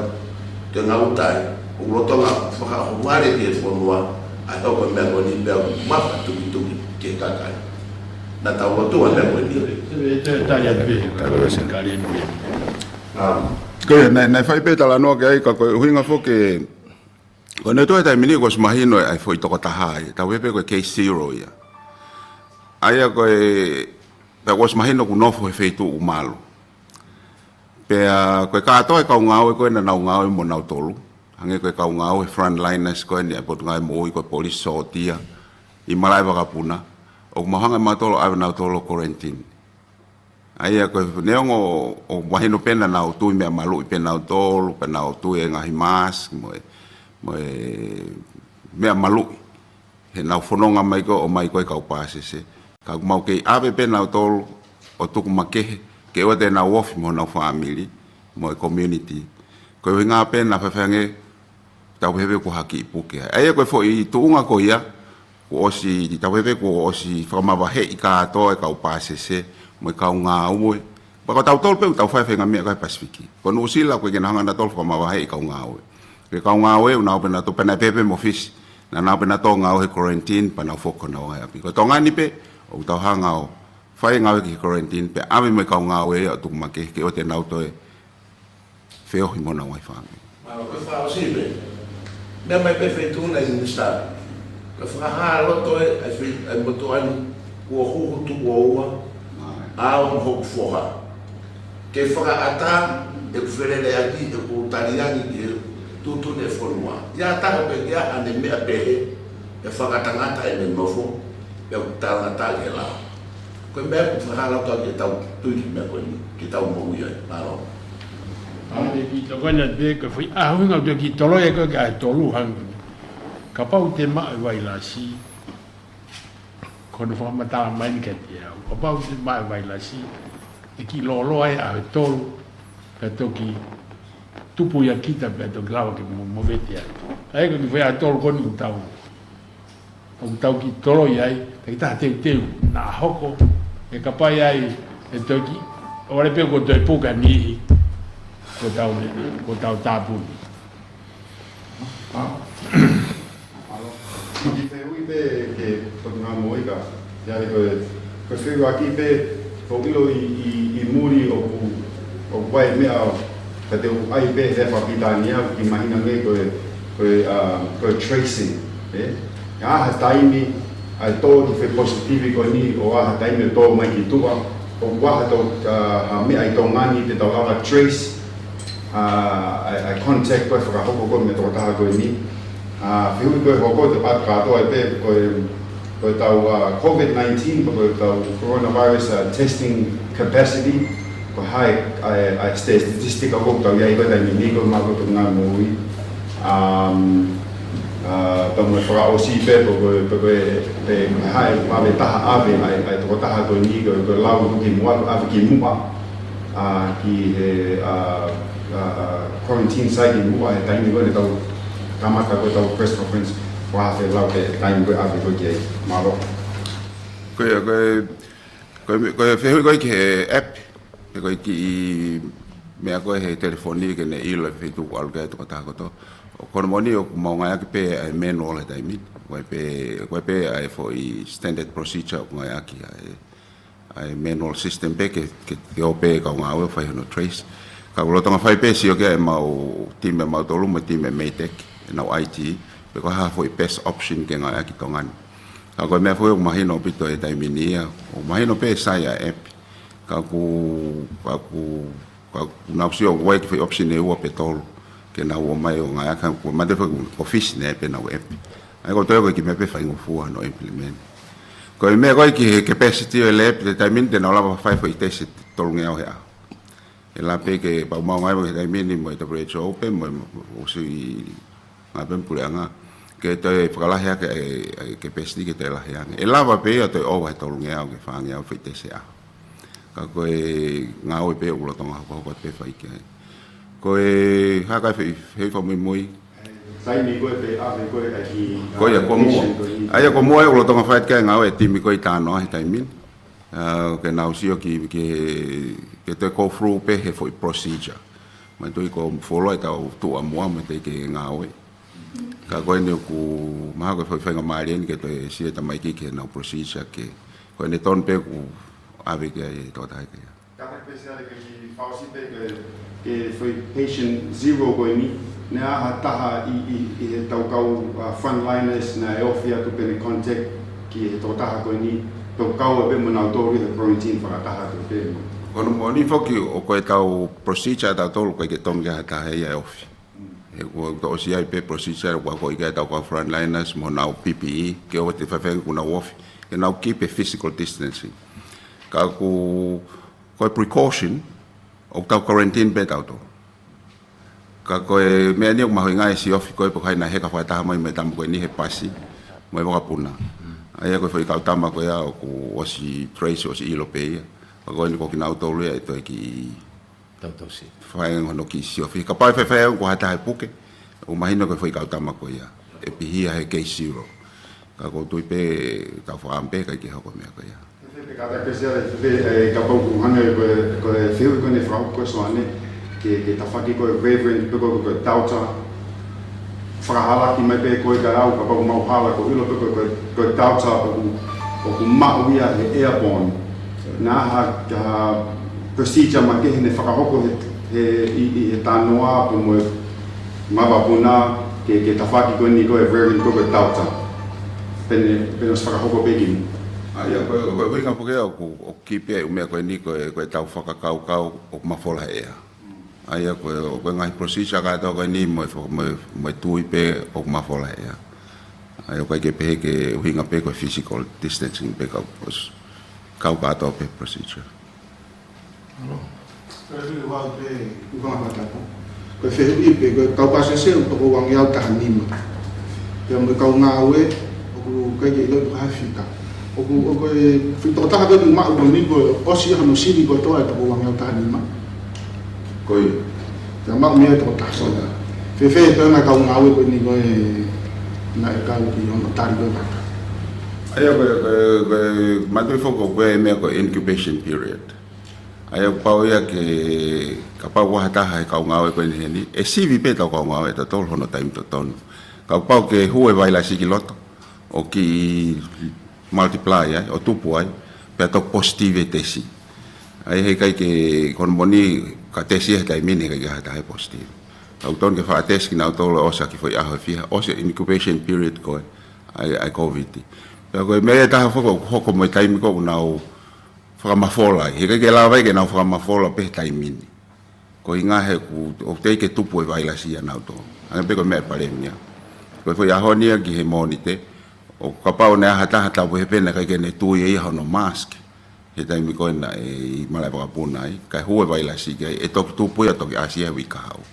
te ngau tai. ʻOku lolotonga fakaʻohovale ki he fonua, ʻa e hoko e meʻa ko eni pea ʻoku mafatukituki ki he kakai. Naʻa tau lotua e meʻa ko eni. Te, te, te tali atu pē, ka ko e sengkali eni. Um, Ko ia, naʻe, naʻe fai pē talanoa ki ai, ka ko e ʻuhinga foki e Ko e neutolu he taimi ni kuo ʻosi mahino ʻa e foʻi tokotaha ia, tau pehē pē ko e case zero ia. ʻA ia ko e, pea kuo ʻosi mahino kuo nofo he feituʻu ʻoku malu. Pea ko e kātoa e kau ngāue ko ē naʻa nau ngāue mo nautolu, hangē ko e kau ngāue frontliners ko eni ʻa e Potungāue Moʻui, ko e polisi, sōtia, ʻi malaʻe vakapuna, ʻoku mau hanga ʻe mautolu ʻo ʻave nautolu ʻo quarantine. ʻA ia ko e neongo ʻoku mahino pē naʻa nau tui meʻa maluʻi pē nautolu, pea nau tui e ngaahi mask mo e, mo e meʻa maluʻi heʻenau fononga mai ko ē ʻo ʻomai ko ē kau pāsese. Ka ʻoku mau kei ʻave pē nautolu ʻo tuku makehe, ke ʻoua te nau ofi mo honau fāmili mo e community. Ko e ʻuhinga pē naʻa faifai ange tau pehē pē kuo ha kiʻi puke ai. ʻA ia ko e foʻi tuʻunga ko ia, kuo ʻosi, tau pehē pē kuo ʻosi fakamavaheʻi kātoa e kau pāsese mo e kau ngāue. Pea ko tautolu pē ʻoku tau fai e faʻahinga meʻa ko ē he Pasifiki. Ko Nuʻusila ʻoku ʻikai ke nau hanga nautolu ʻo fakamavaheʻi e kau ngāue. Ko e kau ngāue ʻoku nau ō pē nautolu, pea naʻe pehē pē mo Fisi, naʻa nau ō pē nautolu ʻo ngāue he quarantine pea nau foki ki honau ngāue ʻapi. Ko Tonga ni pē ʻoku tau hanga ʻo fai e ngāue ki he quarantine pea ʻave mo e kau ngāue ia ʻo tuku makehe, ke ʻoua te nau toe feohi mo honau ngaahi fāmili. Mālō, ko e fakaʻosi pē. Meʻa mai pē feituʻu na ʻi Minisitā. Ko e fakahā loto ē ʻa e fei-, ʻa e motuʻa ni kuo huhu tuʻo ua, ʻa au mo hoku foha. Ke fakaʻatā ʻeku feleleʻaki, ʻeku tali ange ki he tuʻutuʻuni ʻa e fonua. ʻI ai ha taha ʻoku ʻikai ke ʻi ai haʻane meʻa pehē, ʻe fakatangata ʻene nofo, pea ʻoku talangataʻa ki he lao. Ko e meʻa ʻoku fakahā loto ʻaki ʻetau tui ki he meʻa ko eni, ke tau moʻui ai. Mālō. ʻA ia te u kiʻi tokoni atu pē, ko e foʻi ʻuhinga ʻoku te kiʻi toloi ai ko ē ki he ʻaho ʻe tolu hangē ko eni. Kapau te maʻu e vailasi, ko hono fakamatala mai ni kiate au. Kapau te maʻu e vailasi, ʻe kiʻi lōloa e ʻaho ʻe tolu, pea toki tupu ia kita pea toki lava ke mo, movete ai. ʻA ia ko e kiʻi foʻi ʻaho ʻe tolu ko eni ʻoku tau ʻoku tau kiʻi toloi ai, takitaha teuteu, naʻa hoko, ʻe kapai ai, ʻe toki, ʻoua leva pē kuo toe puke ha niʻihi, kuo tau, kuo tau tāpuni. Kiʻi fehuʻi pē ki he Potungāue Moʻui ka, ia le ko e, ko e fehuʻi ʻaki pē, ko e ʻilo ʻi, ʻi, ʻi muli ʻoku, ʻoku ʻi ai e meʻa, ka te u ʻai pē he fakapilitānia, ʻoku kiʻi mahino ange ko e, ko e, ʻa, ko e tracing, ē? ʻI ha taimi, ʻa e tō ki he foʻi positive ko eni, ʻo ʻi ha taimi ʻe tō mai ki tuʻa, ʻoku ʻi ai ha tō, ʻa, ha meʻa ʻi Tonga ni te tau lava trace, ʻa, ʻa, ʻa e contact ko ē fakahoko ko ē mo e tokotaha ko eni. ʻA, fehuʻi ko ē hoko te patu kātoa ai pē ko e, ko e tau, ʻa, COVID nineteen, ko e tau coronavirus, ʻa, testing capacity, ko e hā e, ʻa e, ʻa e statistic ʻoku tau ʻi ai ko ē he taimi ni ko ē maʻa e Potungāue Moʻui. Um, ʻa, tau mo fakaʻosi pē, ko e, ko e, ko e, ko e hā e vave taha ʻave, ʻa e, ʻa e tokotaha ko eni, ko e, ko e lau ko ē ki muʻa, ʻave ki muʻa, ʻa, ki he, ʻa, ʻa, quarantine site ʻi muʻa he taimi ko ē naʻa tau kamata ko ē tau press conference, ʻo ʻave lau ki he taimi ko ē ʻave ko ē ki ai. Mālō. Ko ia, ko e, ko e, ko e fehuʻi ko ē ki he app, ʻe ko e kiʻi meʻa ko ē he telefoni ke ne ʻilo e feituʻu ʻoku ʻalu ki ai e tokotaha kotoa. ʻOku, ko hono moʻoni ʻoku mau ngāueʻaki pē ʻa e manual he taimi ni. Ko e pē, ko e pē ʻa e foʻi standard procedure ʻoku ngāueʻaki ʻa e, ʻa e manual system pē ke, ke, ke ō pē kau ngāue ʻo fai hono trace. Ka ʻoku lolotonga fai pē sio ki ai ʻemau timi ʻa mautolu mo e timi ʻa e MEIDECC, ʻenau I T, pe ko e hā ha foʻi best option ke ngāueʻaki ʻi Tonga ni. Ka ko e meʻa foʻi ʻoku mahino ʻaupito he taimi ni ia, ʻoku mahino pē e sai ʻa e app. Ka ʻoku, ka ʻoku, ka ʻoku nau sio ʻoku ʻi ai e kiʻi foʻi option ʻe ua pe tolu ke nau ō mai ʻo ngāueʻaki, ka ʻoku mate foʻi ko e Fisi naʻe ʻi ai pē ʻenau app. ʻA ia ʻoku ou tui ko e kiʻi meʻa pē faingofua hono implement. Ko e meʻa ko ē ki he capacity ʻo e lab, he taimi ni te nau lava fai e foʻi test ʻe tolungeau he ʻaho. ʻE lava pē ke pau mau ngāue he taimi ni mo e W H O pē mo, mo, mo e ʻū ngāue pē mo e puleʻanga ke toe fakalahi ange e, e capacity ke toe lahi ange. ʻE lava pē ia ʻo toe ʻova he tolungeau ki he fāngeau e foʻi test he ʻaho. Ka ko e ngāue pē ʻoku lolotonga hokohoko atu pē fai ki ai. Ko e hā e kiʻi fehuʻi, fehuʻi fakamuimui? Taimi ko ē pē ʻave ko ē ʻa e kiʻi, ko ia, ʻa, ko muʻa. Application ko eni. ʻA ia ko muʻa ʻoku lolotonga fai atu ki ai e ngāue e timi ko ē ʻi Tānoa he taimi ni. ʻA, ke nau sio ki, ki he, ke toe go through pē he foʻi procedure. Manatuʻi ʻoku fuoloa ʻetau tuʻu ʻa muʻa mo teʻeki ke ngāue. Ka ko eni ʻoku mahalo ko e foʻi faingamālie eni ke toe sio e tamaiki ki heʻenau procedure ke, ko ʻene tonu pē ʻoku ʻave ki ai e tokotaha ia. Ka ko e Pea ʻoku ou fakaʻosi pē ke, ke foʻi patient zero ko eni, naʻe ʻi ai ha taha ʻi, ʻi, ʻi he tau kau, uh, frontliners naʻe ofi atu pea ne contact ki he tokotaha ko eni, tau kau ai pē mo nautolu he quarantine fakataha atu pē mo. Ko hono moʻoni foki ʻoku ʻi ai ʻetau procedure ʻatautolu ʻoku ʻikai ke tonu ke ʻi ai ha taha ia ʻe ofi. He ʻoku tau ʻosi ʻi ai pē procedure, ʻoku ʻikai ke ʻi ai ʻetau kau frontliners mo honau P P E, ke ʻoua te faifai kuo nau ofi, ke nau keep e physical distancing. Ka ʻoku, ko e precaution, ʻoku tau quarantine pē tautolu. Ka ko e meʻa ni ʻoku mahuʻinga e siofi ko ē pe ko hai naʻe heka fakataha mai mo e tama ko eni he pasi, mo e vakapuna. ʻA ia ko e foʻi kau tama ko ia ʻoku ʻosi trace, ʻosi ʻilo pē ia. Ka ko eni ko kinautolu ia ʻe toe kiʻi Tautau si. Fai hono kiʻi siofi. Kapau ʻe faifai ʻoku ʻi ai ha taha ʻe puke, ʻoku mahino ko e foʻi kau tama ko ia ʻe pihia he case zero. Ka ʻoku ou tui pē tau fakaʻamu pē ʻikai ke hoko e meʻa ko ia. Pea kātaki pē sia, pea, ē, kapau ʻoku hangē ko e, ko e fehuʻi ko eni fakahoko ko ē Soane, ke, ke tafoki ko e Reverend pe ko, ko e Daughter. Fakahalaki mai pē ko ē ka au, kapau ʻoku mau hala ʻoku ʻilo pē ko e, ko e, ko e Daughter ʻoku, ʻoku maʻu ia he airborne. Naʻa ha, ha procedure makehe ne fakahoko he, he, ʻi, ʻi he tānoa pe mo e mavapuna ke, ke tafoki ko eni ko e Reverend ko e, ko e Daughter. Pea ne, pea ne ʻosi fakahoko pē ki mui. ʻA ia, ko e, ko e, ko e ʻuhinga foki ia ʻoku, ʻoku kiʻi pē ʻū meʻa ko eni ko e, ko ʻetau fakakaukau ʻoku mafola he ʻea. ʻA ia ko e, ko e ngaahi procedure kātoa ko eni mo e fo-, mo e, mo e tui pē ʻoku mafola he ʻea. ʻA ia ʻoku ʻikai ke pehē ke ʻuhinga pē ko e physical distancing pē ka ʻoku ʻosi kau kātoa pē procedure. Alo. Ko e fehuʻi ʻe ua pē, ʻuhinga fakatapu. Ko e fehuʻi pē, ko e kau pasese ʻoku toko uangeau taha nima. Pea mo e kau ngāue, ʻoku ʻikai ke ʻilo pe ko e hā e fika. ʻOku, ʻoku ʻi ai e foʻi tokotaha pē ʻoku maʻu ko eni kuo ʻosi ia hono sivi kotoa e toko uangeau taha nima. Ko ia. Pea maʻu mei ai e tokotaha ko ia. Fēfē e toenga e kau ngāue ko eni ko ē naʻe kau ki hono tali ko ē vaka. ʻA ia ko e, ko e, ko e, mātuʻaki foki ko e meʻa ko e incubation period. ʻA ia ʻoku pau ia ke, kapau ʻoku ʻi ai ha taha he kau ngāue ko eni heni, ʻe sivi pē ʻetau kau ngāue ʻatautolu hono taimi totonu. Kapau ke hū e vailasi ki loto, ʻo kiʻi multiply ai, ʻo tupu ai, pea toki positive e tesi. ʻA ia heʻikai ke, ko hono moʻoni ka tesi he taimi ni heʻikai ke ʻi ai ha taha ʻe positive. ʻOku totonu ke faʻa tesi kinautolu ʻosi ʻaki e foʻi ʻaho ʻe fiha, ʻosi e incubation period ko ē ʻa e, ʻa e COVID. Pea ko e meʻa ʻe taha foki ʻoku hoko mo e taimi ko ē ʻoku nau fakamafola ai. Heʻikai ke lava ai ke nau fakamafola pē he taimi ni. Ko e ʻuhinga he ʻoku, ʻoku teʻeki ke tupu e vailasi ʻia nautolu. Hangē pē ko e meʻa ʻa e palēmia. Ko e foʻi ʻaho ni ia ki he Mōnite, ʻoku kapau naʻe ʻi ai ha taha tau pehē pē naʻe ʻikai ke ne tui ʻe ia hono mask he taimi ko ē naʻe ʻi malaʻe vakapuna ai, kae hū e vailasi ki ai, ʻe toki tupu ia, toki ʻasi ia he uike kahaʻu.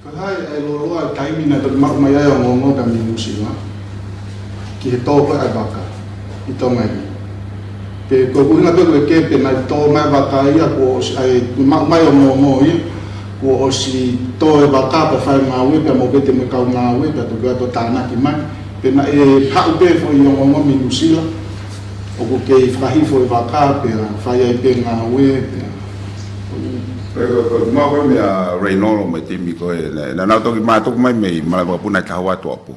Ko e hā e lōloa e taimi naʻe toki maʻu mai ai e ongoongo mei Nuʻusila ki he tō ko ē ʻa e vaka ʻi Tonga ni? Pe ko e ʻuhinga pē ko e kē pē naʻe tō mai e vaka ia kuo ʻosi, ʻa e, kuo maʻu mai e ongoongo ia kuo ʻosi tō e vaka pea fai e ngāue pea movete mo e kau ngāue pea toki ʻoatu e tānaki mai. Pe naʻe haʻu pē e foʻi ongoongo mei Nuʻusila ʻoku kei fakahifo e vaka pea fai ai pē ngāue pea. Ko e, ko e, ko e, maʻu ko ē meia Reinolo mo e timi ko ē, naʻa, naʻa nau toki mātuku mai mei malaʻe vakapuna ʻi he taha ua Tuʻapō.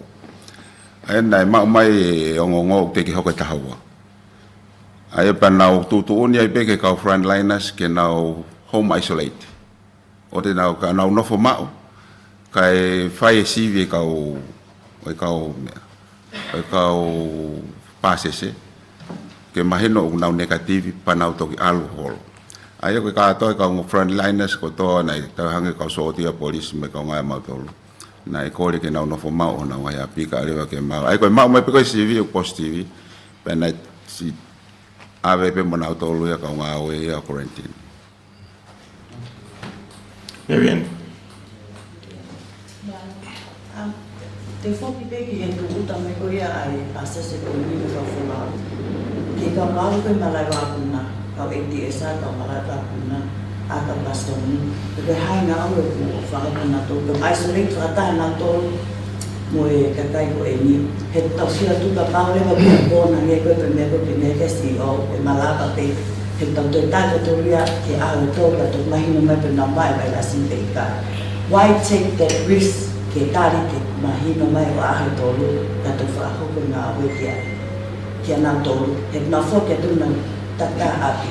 ʻA ia naʻe maʻu mai e ongoongo ʻoku teʻeki hoko e taha ua. ʻA ia pea nau tuʻutuʻuni ai pē ki he kau frontliners ke nau home isolate. ʻO te nau, ka nau nofo maʻu, kae fai e sivi e kau, e kau meʻa, e kau pasese, ke mahino ʻoku nau negative, pea nau toki ʻalu holo. ʻA ia ko e kātoa e kau frontliners kotoa naʻe tau hangē kau sōtia, polisi mo e kau ngāue ʻa mautolu. Naʻe kole ke nau nofo maʻu ʻo nau ʻi he ʻapi kae ʻoua leva ke maʻu. ʻA ia ko e maʻu mai pē ko ē sivi ʻoku positive, pea naʻe siʻi ʻave pē mo nautolu ia kau ngāue ia ʻo quarantine. Marian. Um, te u foki pē ki he tūʻuta mai ko ia ʻa e pasese ko eni mo e kau folau. Ki he kau ngāue ko ē malaʻe vakapuna, kau A D S, kau malaʻe vakapuna, ʻa e kau pasitoni. Ko e hā e ngāue ʻoku fai ʻe nautolu, ke isolate fakataha nautolu mo e kakai ko eni. He tau sio atu kapau leva kuo kona nge ko e pē meʻa ko ē ke meʻa ke C E O, ʻe malava pē. He tau toe tali atu ia ki he ʻaho ʻe tolu ka toki mahino mai pe naʻa nau maʻu e vailasi pe ʻikai. Why take that risk ke tali ke mahino mai ʻo ʻaho ʻe tolu ka toki fakahoko e ngāue kia, kia nautolu. He nau foki atu nau takitaha ʻapi.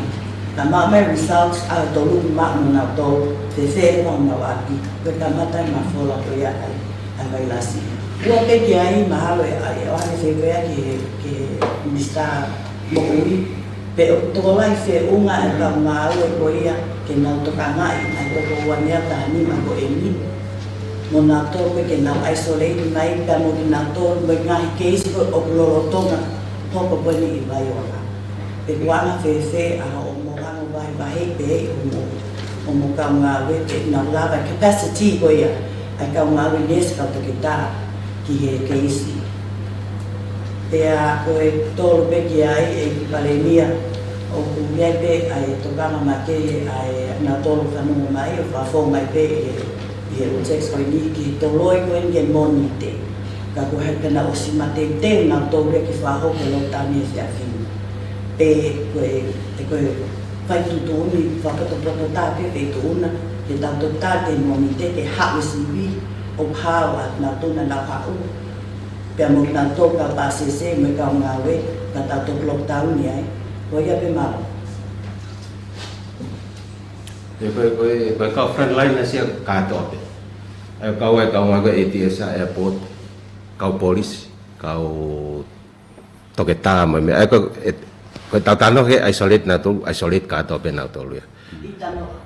Ka maʻu mai results ʻa e tolu maʻu nautolu, fēfē ʻenau ʻapi, ko e kamata e mafola ko ia ʻa e, ʻa e vailasi. Ua pē ki ai mahalo ʻe, ʻe ʻoange fēfē ki he, ki he Minisitā Moʻui, pe ʻoku tokolahi feʻunga e kau ngāue ko ia ke nau tokangaʻi ʻa e toko ua ngeau taha nima ko eni. Mo nautolu pē ke nau isolate mai, pea mo kinautolu mo e ngaahi keisi ko ē ʻoku lolotonga hoko ko eni ʻi Vaiola. Pe ʻoku anga fēfē ʻa hoʻomo hanga vahevahe pē ʻi hoʻomo, hoʻomo kau ngāue pe ʻoku nau lava capacity ko ia ʻa e kau ngāue neesi kau toketā ki he keisi. Pea ko e tolu pē ki ai ʻEiki Palēmia, ʻoku ʻi ai pē ʻa e tokanga makehe ʻa e nautolu fanongo mai ʻo fafo mai pē ʻi he, ʻi he ʻū text ko eni ki he toloi ko eni ke Mōnite. Ka ko e hā pē naʻa ʻosi mateuteu nautolu ia ke fakahoko e lockdown he efiafi ni. Pe ko e, pe ko e fai tuʻutuʻuni fakapotopoto tā pē pe tuʻuna ke tau toketā te Mōnite ke haʻu e sivi ʻo hao ʻa nautolu naʻa nau haʻu. Pea mo kinautolu kau pāsese mo e kau ngāue ka tau toki lockdown ai. Ko ia pē mālō. ʻE ko e, ko e, ko e kau frontliners ia kātoa pē. ʻE kau, ʻe kau ngāue ko e A T S, airport, kau polisi, kau toketā mo e meʻa. ʻE ko e, ʻe, ko e tau talanoa ke isolate nautolu, isolate kātoa pē nautolu ia. ʻI Tanoa.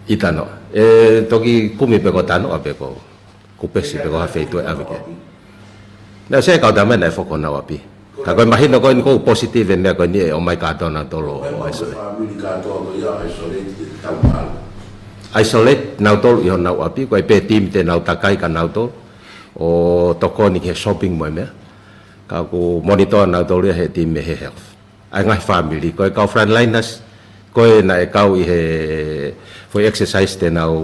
ʻI Tanoa. ʻE toki kumi pē ko Tanoa pē ko Kupesi pe ko ha feituʻu ʻe ʻave ki ai. Naʻe ʻosi ʻi ai e kau tama naʻe foki honau ʻapi. Ka ko e mahino ko eni ʻoku positive e meʻa ko eni ʻe ʻomai kātoa nautolu ʻo isolate. Isolate nautolu ʻi honau ʻapi, ko e pē timi te nau takai kia nautolu ʻo tokoni ki he shopping mo e meʻa. Ka ʻoku monitor nautolu ia he timi he health. ʻA e ngaahi fāmili, ko e kau frontliners, ko e naʻe kau ʻi he foʻi exercise te nau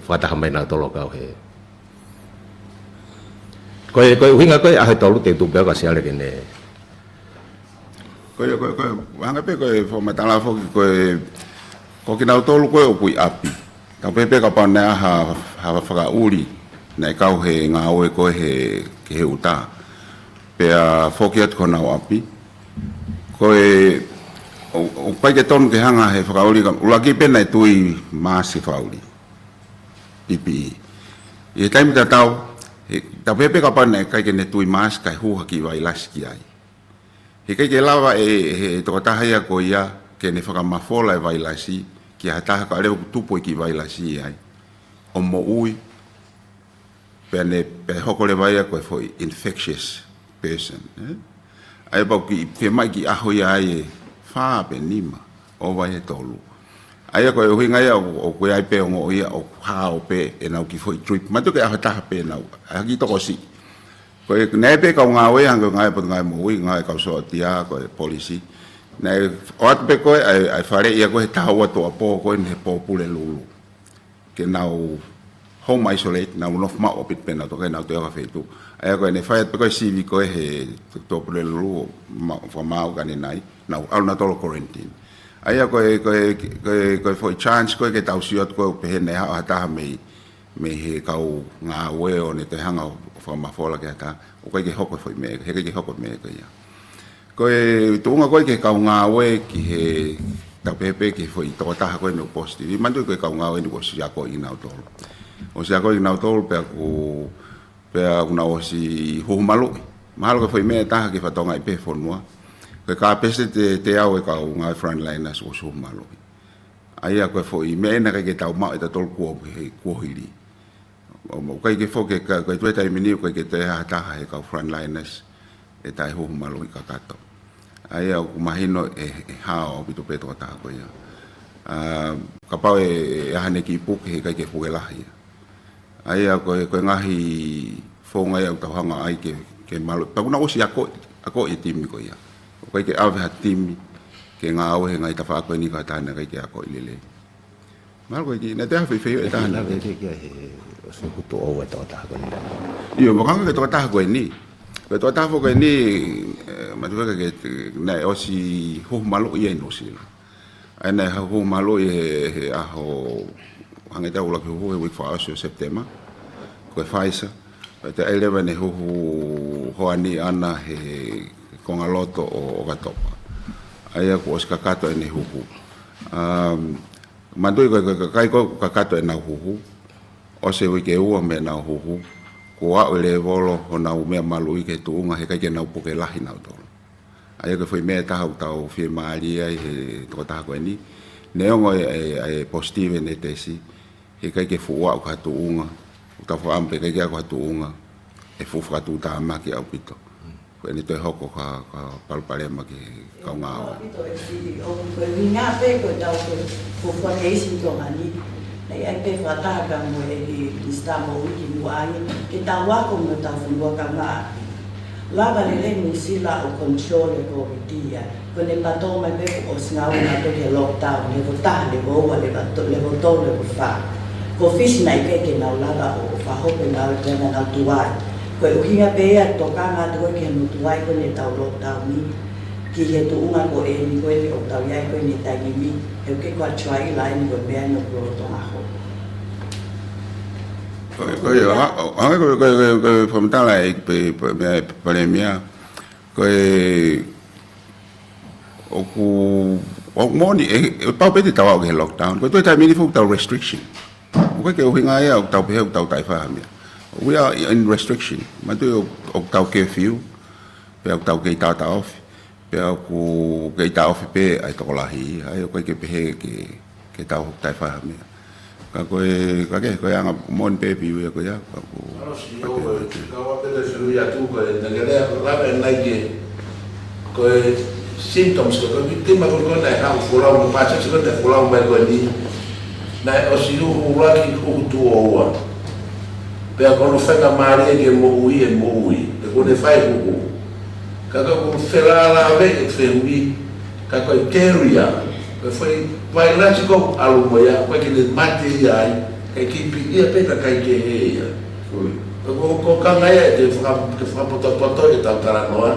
fakataha mai nautolu ʻo kau he. Ko e, ko e ʻuhinga ko e ʻaho ʻe tolu te u tuku pē au kia Siale ke ne. Ko e, ko e, ko e, hangē pē ko e fakamatala foki ko e, ko kinautolu ko ē ʻoku ʻi ʻapi. Tau pehē pē kapau naʻe ʻi ai ha, ha fakaʻuli, naʻe kau he ngāue ko ē he, ki he ʻuta. Pea foki atu ki honau ʻapi. Ko e, ʻo, ʻoku ʻikai ke tonu ke hanga he fakaʻuli ka, ʻuluaki pē naʻe tui mask he fakaʻuli. P P E. ʻI he taimi tatau, he, tau pehē pē kapau naʻe ʻikai ke ne tui mask kae hū ha kiʻi vailasi ki ai. He ʻikai ke lava ʻe, he tokotaha ia ko ia, ke ne fakamafola e vailasi, ki ha taha ka leva ʻoku tupu e kiʻi vailasi ai. ʻO moʻui, pea ne, pea hoko leva ia ko e foʻi infectious person, ē? ʻA ia pau ke fiemaʻu ke ʻaho ia ai ʻe fā pe nima, ʻo ʻai he tolu. ʻA ia ko e ʻuhinga ia ʻo, ʻoku ʻi ai pē ongo ia ʻoku hao pē ʻenau kiʻi foʻi trip. Manatu ko e ʻaho ʻe taha pē ʻenau, ʻa e kiʻi tokosiʻi. Ko e, naʻe pē kau ngāue hangē ko e ngāue Potungāue Moʻui, ngāue kau sōtia, ko e polisi. Naʻe ʻoatu pē ko e, ʻa e, ʻa e faleʻi ia ko e he taha ua tuʻuapō ko ē he pō Pulelulu. Ke nau home isolate, nau nofo maʻu ʻaupito pē nau toka, nau toe ʻalu ki ha feituʻu. ʻA ia ko ʻene fai atu pē ko e sivi ko ē he tuʻuapō Pulelulu, ma-, fakamaau ka ne nai, nau ʻalu nautolu quarantine. ʻA ia ko e, ko e, ko e, ko e foʻi chance ko ē ke tau sio atu ko ē ʻo pehē naʻe haʻu ha taha mei, mei he kau ngāue ʻo ne toe hanga ʻo fakamafola ki ha taha, ʻoku ʻikai ke hoko e foʻi meʻa, he ʻikai ke hoko e meʻa ko ia. Ko e tuʻunga ko ē ki he kau ngāue ki he, tau pehē pē ki he foʻi tokotaha ko ē naʻe positive. Manatu ko e kau ngāue naʻe ʻosi akoʻi kinautolu. ʻOsi akoʻi kinautolu pea ʻoku, pea ʻoku nau ʻosi huhu maluʻi. Mahalo ko e foʻi meʻa ʻe taha ke fakatokangaʻi pē he fonua. Ko e kapasiti ʻe teau e kau ngāue frontliners ʻosi huhu maluʻi. ʻA ia ko e foʻi meʻa ʻena ʻikai ke tau maʻu ʻe tautolu kuo, he kuohili. ʻO, ʻoku ʻikai ke foki ka, ko e toe taimi ni, ʻoku ʻikai ke toe ʻi ai ha taha he kau frontliners ʻe taʻehuhu maluʻi kakato. ʻA ia ʻoku mahino ʻe, ʻe hao ʻaupito pē tokotaha ko ia. ʻA, kapau ʻe, ʻe ʻi ai haʻane kiʻi puke he ʻikai ke puke lahi ia. ʻA ia ko e, ko e ngaahi founga ia ʻoku tau hanga ai ke, ke malu. Pea ʻoku nau ʻosi ako, akoʻi e timi ko ia. ʻOku ʻikai ke ʻave ha timi ke ngāue he ngaahi tafaʻaki ko eni ka taha naʻe ʻikai ke akoʻi lelei. Mahalo ko e kiʻi, naʻe toe ʻi ai ha feifei ʻe taha naʻe. Lave ke, ke he, ʻosi huhu ʻo e tokotaha ko eni. ʻIo, mo kanga ke tokotaha ko eni. Ko e tokotaha foki ko eni, ē, manatu pē ke, naʻe ʻosi huhu maluʻi ia ʻi Nuʻu Sila. ʻA ia naʻe huhu maluʻi he, he ʻaho, hangē ko e ʻuluaki huhu he uike fakaʻosi ʻo Sepitema. Ko e Pfizer. Pea toe ʻai leva ʻene huhu hoani ʻana he konga loto ʻo ʻOkatopa. ʻA ia kuo ʻosi kakato ʻene huhu. Um, manatuʻi ko e, ko e, ko e kakai ko ē kakato ʻenau huhu, ʻosi e uike ua mei heʻenau huhu, kuo aʻu e lēvolo honau meʻa maluʻi ki he tuʻunga he ʻikai ke nau puke lahi nautolu. ʻA ia ko e foʻi meʻa ʻe taha ʻoku tau fiemālie ai he tokotaha ko eni. Neongo e, e, e positive ʻene tesi, he ʻikai ke fuʻu aʻu ki ha tuʻunga, ʻoku tau fakaʻamu pē ʻikai ke aʻu ki ha tuʻunga ʻe fuʻu fakatuʻutāmaki ʻaupito. Ko ʻene toe hoko ko ha, ko ha palopalema ki he kaungāʻapi. ʻOku ʻi ai pē ko e tau ko e, ko e fuʻu keisi ʻi Tonga ni. Naʻe ʻi ai pē fakataha ka mo e Minisitā Moʻui kimuʻa ange, ke tau ako mo ʻetau fonua kaungāʻapi. Lava lelei Nuʻusila ʻo control e Covid ia. Ko ʻene patō mai pē kuo ʻosi ngāue nautolu ki he lockdown, level taha, level ua, level to-, level tolu, level fā. Ko Fisi naʻe ʻikai ke nau lava ʻo, ʻo fakahoko e ngāue pea naʻa nau tuai. Ko e ʻuhinga pē ia tokanga atu ko ē ki he motuʻa ko eni ʻetau lockdown ni, ki he tuʻunga ko eni ko eni ʻoku tau ʻi ai ko eni he taimi ni, he ʻoku ʻikai ko ha try line ko e meʻa eni ʻoku lolotonga hoko. Ko e, ko e, ha-, ha-, ko e, ko e, ko e, ko e fakamatala ʻe he, pe, pe, meʻa, Palēmia, ko e, ʻoku, ʻoku moʻoni, ʻe, ʻe pau pē te tau aʻu ki he lockdown. Ko e toe taimi ni foki ʻoku tau restriction. ʻOku ʻikai ke ʻuhinga ia ʻoku tau pehē ʻoku tau taʻefai ha meʻa. We are in restriction. Manatuʻi ʻoku, ʻoku tau curfew, pea ʻoku tau kei taʻotaʻofi, pea ʻoku kei taʻofi pē ʻa e tokolahi, ʻa ia ʻoku ʻikai ke pehē ke, ke tau taʻefai ha meʻa. Ka ko e, ka ke, ko e anga moʻoni pē view ia ko ia, ka ko. Ano si o ko e, ka wa pele sui atu ko e, na ke lea, lava e nai ke, ko e symptoms ko, ko e tima ko ko na e hau folau, ko pāsesi ko na e folau mai ko ni, naʻe ʻosi huhu ʻaki huhu tuʻo ua. Pea ko hono faingamālie ke moʻui e moʻui, he ko ʻene fai huhu. Ka ka ko felālāveʻi e fehuʻi, ka ko e carrier, ko e foʻi vailasi ko ʻalu mo ia, ko e ke ne mate ia ai, ka e kipi ia pē ka kai ke he ia. Ka ko, ko kanga ia ke faka-, ke fakapotopoto e tau talanoa,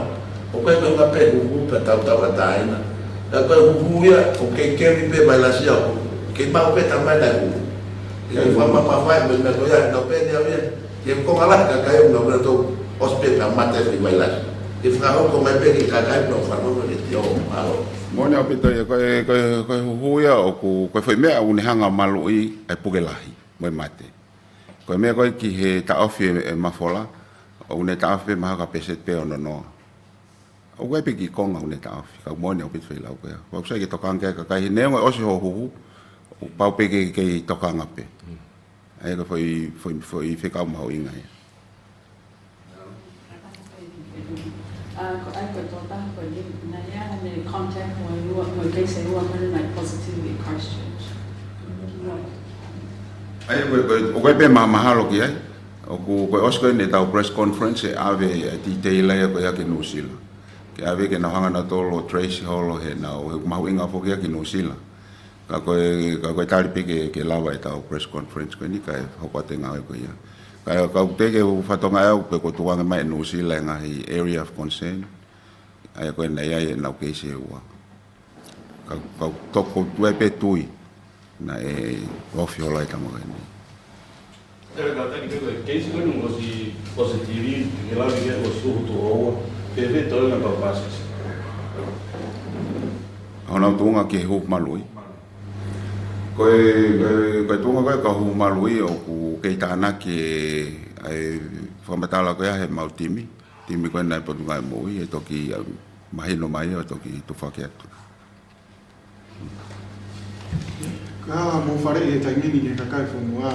ʻo ko e ko e ngā pē huhu pē tau tau a tāina. Ka ko e huhu ia, ʻoku kei carry pē vailasi ia, ʻoku kei maʻu pē tamai na huhu. Ke fakamamafaʻi mo e meʻa ko ia, nau pē ne au ia. Ke ko ngala kakai ʻoku nau mena tau ʻosi pē ka mate e foʻi vailasi. Ke fakahoko mai pē ki he kakai ʻoku nau fanongo ke tio, mālō. Moʻoni ʻaupito ia, ko e, ko e, ko e huhu ia ʻoku, ko e foʻi meʻa ʻoku ne hanga maluʻi ʻa e puke lahi, mo e mate. Ko e meʻa ko ē ki he taʻofi e, e mafola, ʻoku ne taʻofi pē mahalo ka pēseti pē ono noa. ʻOku ʻi ai pē kiʻi konga ʻoku ne taʻofi, ka moʻoni ʻaupito e foʻi lau ko ia. ʻOku sai ke tokanga ki ai e kakai, neongo ʻosi hoʻo huhu, ʻoku pau pē ke, ke tokanga pē. ʻA ia ko e foʻi, foʻi, foʻi fekau mahuʻinga ia. Uh, ko e, ko e tokotaha ko eni, naʻe ʻi ai haʻane contact mo e ua, mo e case ʻe ua ko eni naʻe positive ʻi Christchurch. ʻA ia ko e, ko e, ʻoku ʻi ai pē ma-, mahalo ki ai. ʻOku, ko e ʻosi ko eni ʻetau press conference ʻe ʻave e detail ia ko ia ki Nuʻusila. Ke ʻave ke nau hanga nautolu ʻo trace holo he nau, he mahuʻinga foki ia ki Nuʻusila. Ka ko e, ka ko e tali pē ke, ke lava ʻetau press conference ko eni kae hoko atu e ngāue ko ia. Ka, ka ʻoku teʻeki ke u fatongia au pe ko e tukuange mai ʻe Nuʻusila e ngaahi area of concern. ʻA ia ko ē naʻe ʻi ai ʻenau case ʻe ua. Ka, ka toko tuai pē tui naʻe ofi holo ai e tama ko eni. Tele ka taki pe ko e case ko eni ʻosi, ʻosi tili, ke lave ki ai ʻosi huhu tuʻo ua, pe pe toe na ka pāsesi. Honau tuʻunga ki he huhu maluʻi. Ko e, ko e, ko e tuʻunga ko ē ki he huhu maluʻi ʻoku kei tānaki e, ʻa e fakamatala ko ia he mau timi. Timi ko ē naʻe Potungāue Moʻui, ʻe toki, ʻa, mahino mai ʻo toki tufaki atu. Ka mou faleʻi he taimi ni ki he kakai e fonua.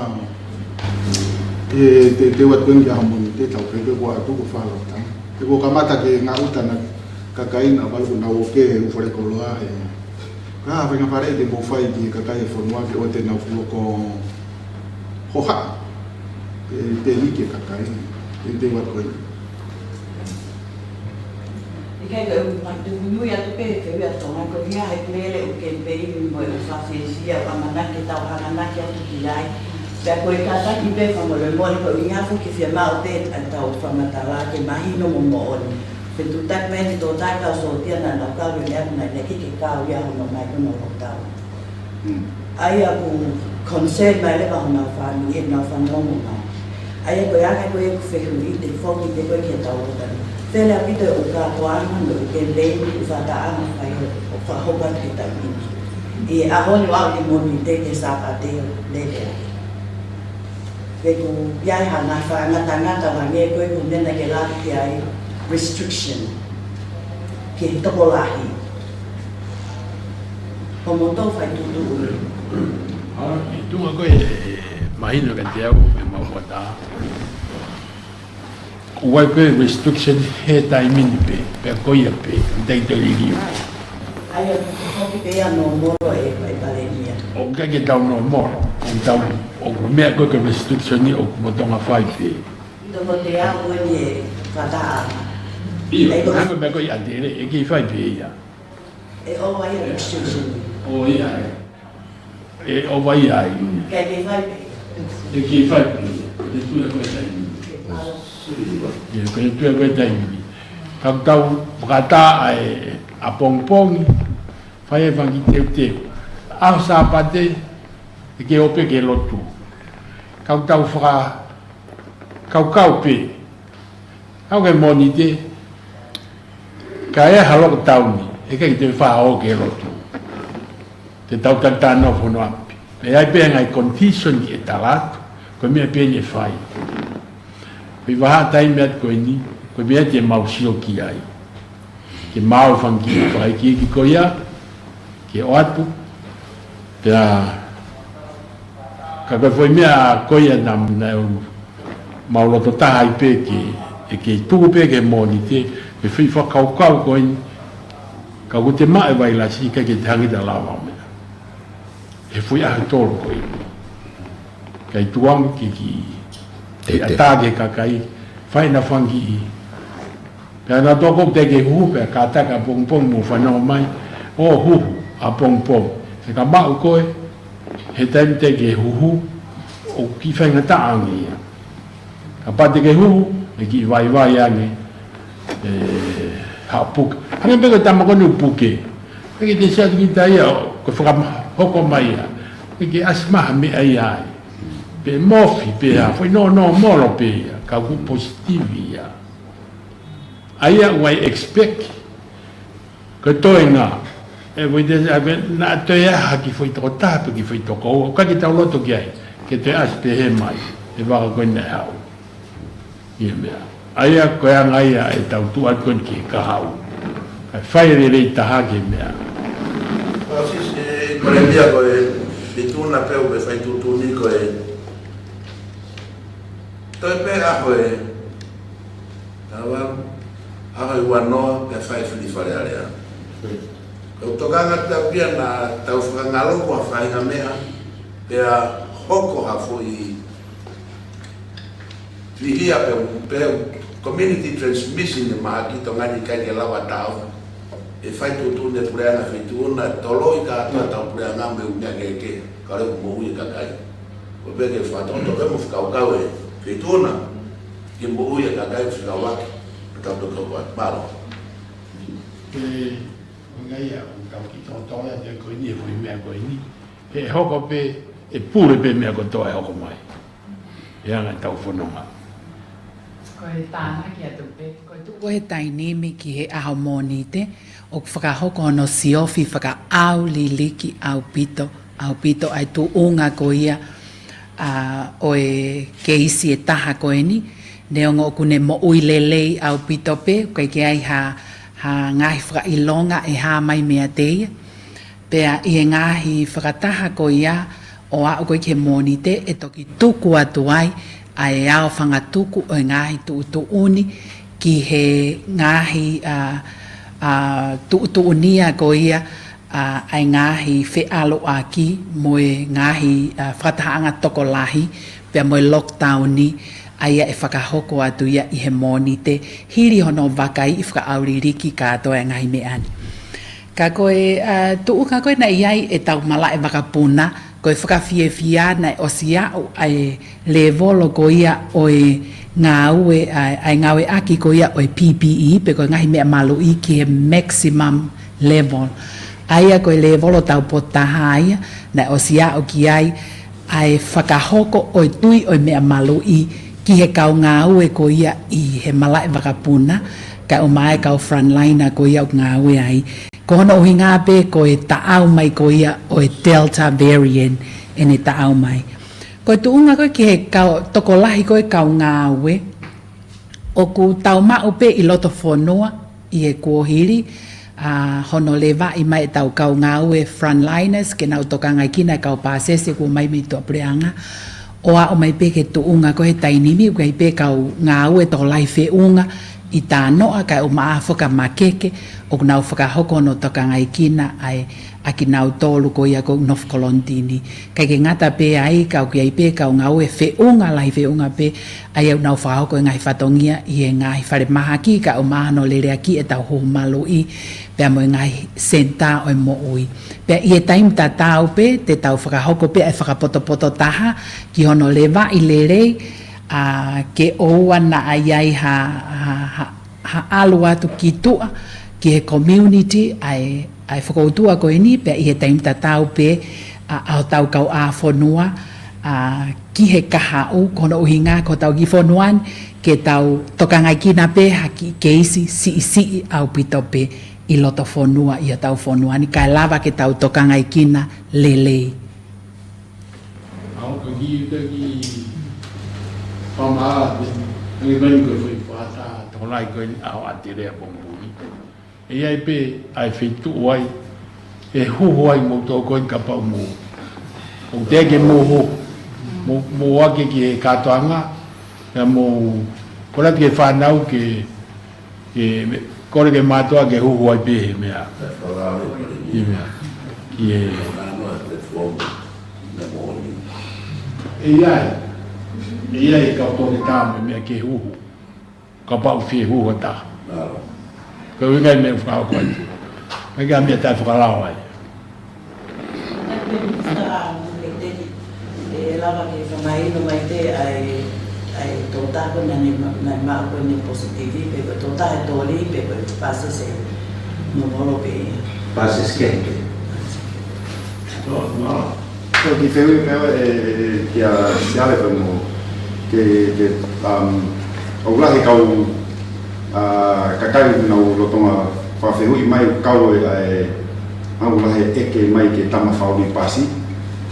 ʻE, te, te ua tuen kia hamoni, te tau pepe kua atu ko falo ta. Te kua kamata ke ngāue ʻa e kakai na valu ko nau ō ke u fale koloa he. Ka fainga faleʻi ke mou fai ki he kakai e fonua ke ʻoua te nau fuo ko hoha. Te, te ni ki he kakai, te, te ua tuen. ʻIkai ke u matuku nui atu pē, ke ui atu Tonga ko ia he lele ʻoku kemipeini mo e ʻū fakafiefia, ʻamanaki ke tau hanganaki atu ki ai. Pea ko e kātaki pē fakamolemole ko e ʻuhinga foki ke fiemaʻu pē ʻetau fakamatala ke mahino mo moʻoni. Pea tuʻu taki mai ni tō taki kau sōtia naʻa nau kau he meʻa naʻe ʻikai ke kau ia hono mai ko hono lockdown. ʻA ia ʻoku concern mai leva honau fāmili, ʻenau fanongo mai. ʻA ia ko e anga ko ē ʻeku fehuʻi te u foki pē ko ē ki he tau ota ni. Fele ʻaupito e ʻū kātoanga mo e ʻū kemipeini, ʻū fakatahaʻanga fai ʻo, ʻo fakahoko atu he taimi ni. ʻI he ʻaho ni ʻoku ʻi ai e Mōnite ki he Sāpate lele. Pea ʻoku ʻi ai ha ngaahi fakangatangata, hangē ko e ʻū meʻa naʻa ke lave ki ai, restriction ki he tokolahi. Ko moutolu fai tuʻutuʻuni. ʻA, ʻi he tuʻunga ko ē, ʻe mahino kiate au, ʻe mau kata. ʻOku ʻi ai ko e restriction he taimi ni pē, pea ko ia pē, ʻikai te liliu. ʻA ia, ʻoku pē ia nōmolo e, e palēmia. ʻOku ʻikai ke tau nōmolo, ʻoku tau, ʻoku meʻa ko e restriction ni ʻoku mo Tonga fai pē. Toko te au eni e kata. ʻIo, ʻai ko hanga meʻa ko ia te le, ʻe kei fai pē ia. ʻE ʻova ia restriction. ʻO ia. ʻE ʻova ia ai. Ke ke fai pē. ʻE kei fai pē. Ko e tuʻu ko e taimi. ʻIo, ko e tuʻu ko e taimi. Ka tau fakataha ai ʻapongipongi, fai e fanga kiʻi teuteu. ʻAho Sāpate, ʻe kei ō pē ki he lotu. Ka tau fakakaukau pē. ʻAho ko e Mōnite, ka ʻi ai ha lockdown, ʻe ʻikai te faʻa ō ki he lotu. Te tau talitali nofo hono ʻapi. Pea ʻi ai pē ngaahi condition ʻe tala atu, ko e meʻa pē eni ʻe fai. Ko e vahaʻa taimi atu ko eni, ko e meʻa te mau sio ki ai. Ke mau fanga kiʻi fakaikiiki ko ia, ke ʻoatu, pea ka ko e foʻi meʻa ko ia naʻa, naʻa mau loto taha ai pē ke, ʻe kei tuku pē ki he Mōnite, ke fai fakakaukau ko eni, ka ʻoku te maʻu e vailasi ʻikai ke te hanga ʻe te lava meʻa. He foʻi ʻaho ʻe tolu ko eni. Kae tuku ange ke kiʻi, te, te. ʻAtā ki he kakai, fai ʻena fanga kiʻi. Pea naʻa toko te ke huhu, pea kātaki ʻapongipongi mo fanongo mai, ʻo huhu ʻapongipongi. He ka maʻu koe, he taimi te ke huhu, ʻoku kiʻi faingataʻa ange ia. Kapau te ke huhu, ʻe kiʻi vaivai ange, ʻe, haʻu puke. Hangē pē ko e tama ko eni ʻoku puke. ʻIkai ke te sio atu ki ai ia, ko e fakahoko mai ia. ʻIkai ke ʻasi mai ha meʻa ia ai. Pe mofi, pe ha, foʻi nōmolo pē ia. Ka ʻoku positive ia. ʻA ia ʻoku ʻi ai e expect. Ko e toenga. ʻE, ko e te, ʻa, ko e naʻa toe ʻi ai ha kiʻi foʻi tokotaha pe kiʻi foʻi tokoua. ʻOku ʻikai ke tau loto ki ai. Ke toe ʻasi pehē mai. ʻE vaka ko eni ʻe haʻu. ʻI he meʻa. ʻA ia ko e anga ia ʻetau tuʻu atu ko eni ki he kahaʻu. Kae fai lelei taha ki he meʻa. ʻO sisi, ʻe, ko e meʻa ko e Feituʻuna pē ʻoku fai tuʻutuʻuni ko e toe pē ʻaho ʻe, tawa, ʻaho ʻe uanoa pea fai fili Fale Alea. ʻOku tokanga atu pē ia naʻa tau fakangaloku ha faʻahinga meʻa, pea hoko ha foʻi fihia pe, pe community transmission ʻe mahaki Tonga ni ʻikai ke lava tau. ʻE fai tuʻutuʻuni e puleʻanga Feituʻuna, toloi kātoa ʻetau puleʻanga mei he ʻū meʻa kehekehe, kae lava moʻui e kakai. Ko e pehē ke fakatoto ke mo fakakaukau e Feituʻuna, ke moʻui e kakai fekauʻaki, ʻetau toko ua. Mālō. ʻE, ʻo ngai ia, ʻo tau kiʻi tōtō ia te ko eni, e foʻi meʻa ko eni. ʻE hoko pē, ʻe pule pē meʻa kotoa ʻe hoko mai. ʻE anga ʻetau fononga. Ko e tānaki atu pē, ko e tuʻu ko e taimi ni ki he ʻaho Mōnite, ʻoku fakahoko hono siofi fakaʻauliliki ʻaupito, ʻaupito ʻa e tuʻunga ko ia, ʻa, ʻo e keisi ʻe taha ko eni, neongo ʻoku ne moʻui lelei ʻaupito pē, ʻoku ʻikai ke ʻi ai ha, ha ngaahi fakaʻilonga ʻe hā mai meiate ia. Pea ʻi he ngaahi fakataha ko ia ʻo aʻu ko ē ki he Mōnite ʻe toki tuku atu ai ʻa e ao fangatuku ʻo e ngaahi tuʻutuʻuni ki he ngaahi, ʻa, ʻa, tuʻutuʻunia ko ia, ʻa, ʻa e ngaahi feʻaluʻaki mo e ngaahi, ʻa, fakatahaʻanga tokolahi pea mo e lockdown ni, ʻa ia ʻe fakahoko atu ia ʻi he Mōnite, hili hono vakaiʻi fakaʻauliliki kātoa e ngaahi meʻa ni. Ka ko e, ʻa, tuʻunga ko ē naʻe ʻi ai ʻetau malaʻe vakapuna, ko e fakafiefia naʻe ʻosi aʻu ʻa e lēvolo ko ia ʻo e ngāue, ʻa, ʻa e ngāueʻaki ko ia ʻo e P P E, pe ko e ngaahi meʻa maluʻi ki he maximum level. ʻA ia ko e lēvolo taupotu taha ia, naʻe ʻosi aʻu ki ai, ʻa e fakahoko ʻo e tui ʻo e meʻa maluʻi ki he kau ngāue ko ia ʻi he malaʻe vakapuna, kae ʻumaʻā e kau frontliner ko ia ʻoku ngāue ai. Ko hono ʻuhinga pē ko e taʻau mai ko ia ʻo e Delta variant ʻene taʻau mai. Ko e tuʻunga ko ē ki he kau, tokolahi ko ē kau ngāue, ʻoku tau maʻu pē ʻi loto fonua ʻi he kuohili, ʻa hono levaʻi mai ʻetau kau ngāue frontliners ke nau tokangaekina e kau pāsese kuo ʻomai mei tuʻapuleʻanga, ʻo aʻu mai pē ki he tuʻunga ko ē he taimi ni, ʻoku ʻi ai pē kau ngāue tokolahi feʻunga ʻi Tānoʻa kae ʻumaʻā foki ʻa Makeke, ʻoku nau fakahoko hono tokangaekina ʻa e, ʻa kinautolu ko ia ʻoku nofo kolonitini. ʻIkai ke ngata pē ai, ka ʻoku ʻi ai pē kau ngāue feʻunga, lahi feʻunga pē, ʻa ia ʻoku nau fakahoko e ngaahi fatongia ʻi he ngaahi falemahaki kae ʻumaʻā hono leleakiʻi ʻetau huhu maluʻi, pea mo e ngaahi senitā ʻo e moʻui. Pea ʻi he taimi tatau pē, te tau fakahoko pē ʻa e fakapotopoto taha ki hono levaʻi lelei, ʻa, ke ʻoua naʻa ʻi ai ha, ha, ha, ha ʻalu atu ki tuʻa, ki he community, ʻa e, ʻa e fokoutua ko eni, pea ʻi he taimi tatau pē, ʻa, ʻa hotau kauʻāfonua, ʻa, ki he kahaʻu, ko hono ʻuhinga, ko hotau kiʻi fonua ni, ke tau tokangaekina pē ha kiʻi keisi siʻisiʻi ʻaupito pē ʻi loto fonua, ʻi hotau fonua ni, kae lava ke tau tokangaekina lelei. ʻA, ʻoku kiʻi, kiʻi pama te, ange mai ko e foʻi fata, tokolahi ko eni ʻa ʻAotea Pohnpei. ʻE ʻi ai pē ʻa e feituʻu ai, ʻe huhu ai moutolu ko eni kapau mo, ʻoku teʻeki ke mou huhu, mou, mou ʻohake ki he kātoanga, pea mou kole atu ki he fānau ke, ke me-, kole ke mātuʻa ke huhu ai pē he meʻa. He meʻa. Ki he ʻE ʻi ai, ʻe ʻi ai e kau toketā mo e meʻa ke huhu. Kapau fie huhu ʻa taha. Ko e ʻuhinga ia e meʻa ʻoku fakahoko atu. ʻIkai ke ʻi ai ha meʻa te u fakalao ai. ʻE lava ke fakamahino mai pē ʻa e, ʻa e tokotaha ko ē naʻa ne ma-, naʻe maʻu ko eni positive, pe ko e tokotaha ʻe toli, pe ko e pāsese mo molo pē. Pāsese kehekehe. Ko e kiʻi fehuʻi pē ʻe, ʻe, kia Siale pē mo ke, ke, um, ʻoku lahi e kau, ʻa, kakai ʻoku nau lolotonga fakafehuʻi mai ʻoku kau e, ʻa e, ʻoku lahi e ʻeke mai ki he tama fakaʻuli pasi,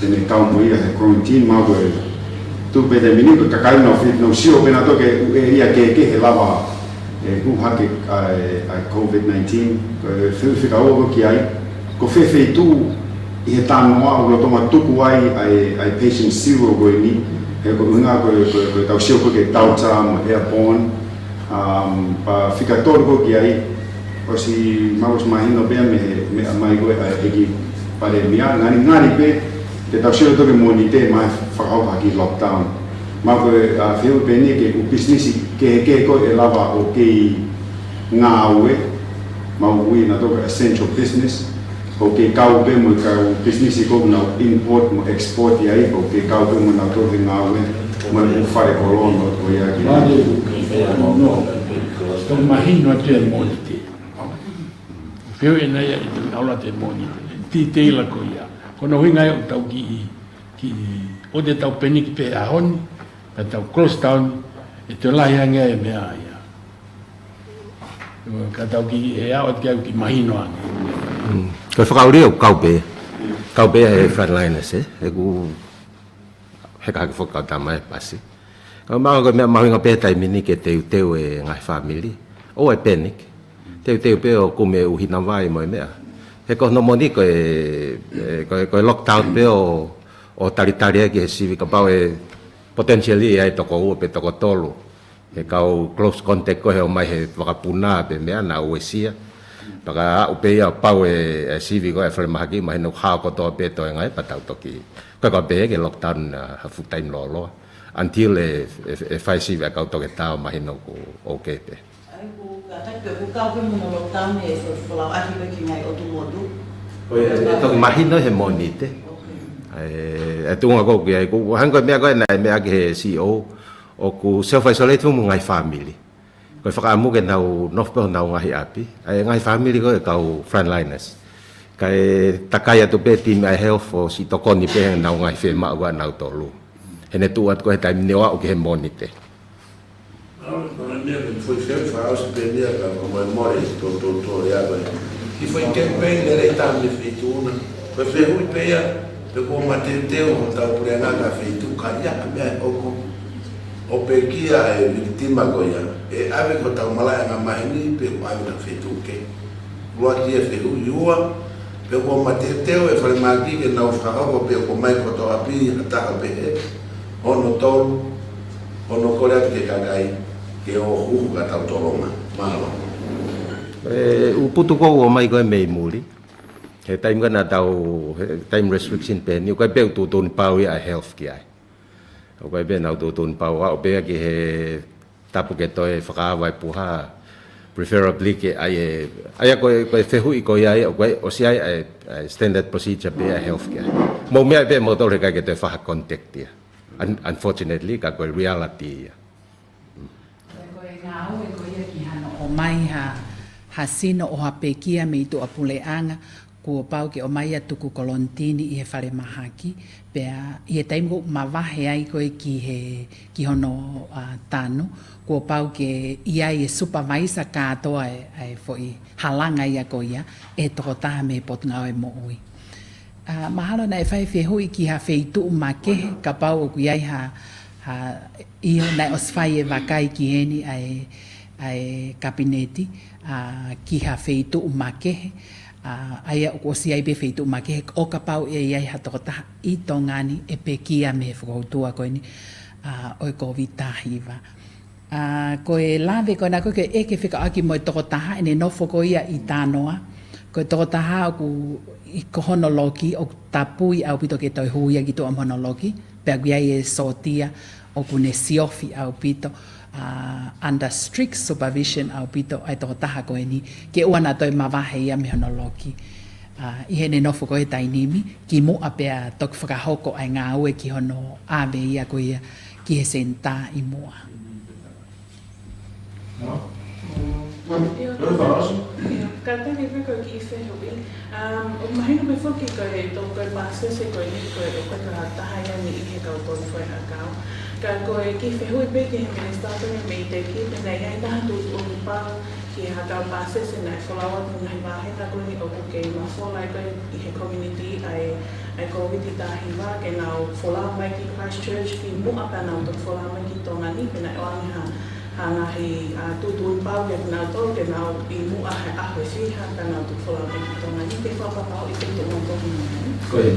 te ne kau mo ia he quarantine, mahalo ko e tuʻu pē he taimi ni, ko e kakai ʻoku nau fie, nau sio pē nautolu ki he ʻū ʻēlia kehekehe ʻe lava ʻe hū hake ʻa e, ʻa e COVID nineteen, ko e fehuʻi fika ua ko ē ki ai, ko fē feituʻu ʻi he Tānoʻa ʻoku lolotonga tuku ai ʻa e, ʻa e patient zero ko eni, he ko e ʻuhinga ko e, ko e, ko ʻetau sio ko ē ki he Delta mo e airborne, um, pea fika tolu ko ē ki ai, ʻosi, mahalo ʻosi mahino pē ia mei he, meʻa mai ko ē ʻa e ʻEiki Palēmia, ngalingali pē, te tau sio atu ki he Mōnite mahalo fakahoko ha kiʻi lockdown. Mahalo ko e, ʻa, fehuʻi pē eni ki he ʻū pisinisi kehekehe ko ē ʻe lava ʻo kei ngāue, mahalo ui nautolu ko e essential business, ʻoku kei kau pē mo e kau pisinisi ko ē ʻoku nau import mo export ʻi ai, ʻoku kei kau pē mo nautolu he ngāue, mo e ʻū fale koloa mo e ko ia ki ai. Mahino atu e Mōnite. Fehuʻi ʻena ia ʻi he ʻalu atu e Mōnite. Titeila ko ia. Ko hono ʻuhinga ia ʻoku tau kiʻi, kiʻi, ʻoua te tau panic pē he ʻaho ni, pea tau close down, ʻe toe lahi ange e meʻa ia. Ka tau kiʻi, ʻe aʻu atu ki ai ʻoku kiʻi mahino ange. Mm. Ko e fakaʻuli ʻoku kau pē. Kau pē he frontliners, ē? ʻOku heka hake foki kau tama e pasi. Ka mahalo ko e meʻa mahuʻinga pē he taimi ni ke teuteu e ngaahi fāmili. ʻOua ʻe panic. Teuteu pē ʻo kumi e ʻuhinga vai mo e meʻa. He ko hono moʻoni ko e, e, ko e, ko e lockdown pē ʻo, ʻo talitali ai ki he sivi kapau ʻe potentially ʻi ai e toko ua pe toko tolu. He kau close contact ko ē ʻomai he vakapuna pe meʻa naʻa uesia. Pea ka aʻu pē ia pau e, e sivi ko ē falemahaki mahino hao kotoa pē toenga ia pea tau toki. Ka ka pehē ke lockdown, ʻa, ha full time lōloa. Until e, e, e fai sivi ʻa e kau toketā mahino ʻoku okay pē. ʻAi, ʻoku kātaki pē, ʻoku kau pē mo hono lockdown e fo-, folau ʻaki pē ki he ngaahi ʻotu motu. Ko ia, ʻe toki mahino he Mōnite. Okay. ʻE, e tuʻunga ko ē ʻoku ʻi ai, ko e hangē ko e meʻa ko ē naʻe meʻa ki he C E O, ʻoku self-isolate mo e ngaahi fāmili. Ko e fakaʻamu ke nau nofo pē honau ngaahi ʻapi. ʻA e ngaahi fāmili ko ē kau frontliners. Kae takai atu pē timi ʻa e health ʻo siʻi tokoni pē heʻenau ngaahi fiemaʻu ʻa nautolu. He ne tuʻu atu ko ē he taimi ni ʻo aʻu ki he Mōnite. ʻAu, ko e meʻa ko e foʻi fehuʻi fakaʻosi pē ia ka ko e molemole, tō, tō, tō, ia ko e. Kiʻi foʻi kemipeini lelei taha mei he feituʻu na. Ko e fehuʻi pē ia, pe kuo mateuteu hotau puleʻanga ki ha feituʻu ka ʻi ai ha meʻa ʻe hoko ʻo pekia e vilitima ko ia, ʻe ʻave ki hotau malaʻe angamaheni pe ʻoku ʻave ki ha feituʻu kehe. ʻUluaki e fehuʻi. Ua, pe kuo mateuteu e falemahaki ke nau fakahoko pe ʻoku ʻomai kotoa pē ha taha pehē. Hono tolu, hono kole atu ki he kakai ke ō huhu ki hotau tolonga. Mālō. E, ʻū putu ʻoku ʻomai ko ē mei muli. He taimi ko ē naʻa tau, he time restriction pē eni, ʻoku ʻikai pē ʻoku tuʻutuʻuni pau ia ʻa e health ki ai. ʻOku ʻikai pē naʻa tuʻutuʻuni pau, ʻa, ʻo pehē ki he tapu ke toe fakaava e puha, preferably ke ʻai e, ʻa ia ko e, ko e fehuʻi ko ia ia, ʻoku ʻikai, ʻosi ʻai ʻa e, ʻa e standard procedure pē ʻa e health ki ai. Mou meaʻi pē moutolu he ʻikai ke toe fai ha contact ia. Un-, unfortunately, ka ko e reality ia. Ko e ngāue ko ia ki hano ʻomai ha, ha sino ʻo ha pekia mei tuʻapuleʻanga, kuo pau ke ʻomai ʻo tuku kolonitini ʻi he falemahaki, pea ʻi he taimi ʻoku mavahe ai ko ē ki he, ki hono, a, tanu, kuo pau ke ʻi ai e supervisor kātoa e, e foʻi halanga ia ko ia, ʻe he tokotaha mei he Potungāue Moʻui. A, mahalo naʻe fai fehuʻi ki ha feituʻu makehe, kapau ʻoku ʻi ai ha, ha, ʻio, naʻe ʻosi fai e vakai ki heni ʻa e, ʻa e kapineti, a, ki ha feituʻu makehe, a, ʻa ia ʻoku ʻosi ʻi ai pē feituʻu makehe, ʻo kapau ʻe ʻi ai ha tokotaha ʻi Tonga ni ʻe pekia mei he fokoutua ko eni, a, ʻo e Kōviti taha hiva. A, ko e lave ko ena ko ē ke ʻeke fekauʻaki mo e tokotaha ʻene nofo ko ia ʻi Tānoa. Ko e tokotaha ʻoku ʻi ko hono loki ʻoku tapui ʻaupito ke toe hū ia ki tuʻa mo hono loki. Pea ʻoku ʻi ai e sōtia ʻoku ne siofi ʻaupito, a, under strict supervision ʻaupito ʻa e tokotaha ko eni. Ke ʻoua naʻa toe mavahe ia mei hono loki. A, ʻi heʻene nofo ko ē he taimi ni, kimuʻa pea toki fakahoko ʻa e ngāue ki hono ʻave ia ko ia ki he senitā ʻi muʻa. No? ʻIo. No, Faraoso? ʻIo, kātaki pē ko e kiʻi fehuʻi. Um, ʻoku mahino pē foki ko e tau ko e pāsese ko eni ko e ʻoku ʻikai ko ha taha ia ni ʻi he kau tolu foʻi hakau. Ka ko e kiʻi fehuʻi pē ki he minisitā ko eni mei Teki, pe naʻe ʻi ai nai ha tuʻutuʻuni pau ki he hakau pāsese naʻe folau atu ngaahi vāhenga ko eni ʻoku kei mafola ai ko ē ʻi he community ʻa e, ʻa e Kōviti taha hiva ke nau folau mai ki Christchurch kimuʻa pea nau toki folau mai ki Tonga ni, pe naʻe ʻoange ha, ha ngaahi, a, tuʻutuʻuni pau kiate kinautolu ke nau ʻi muʻa he ʻaho ʻe fiha pea nau toki folau mai ki Tonga ni, ke fakapapauʻi ʻoku tuʻu mautolu ki Tonga ni. Ko e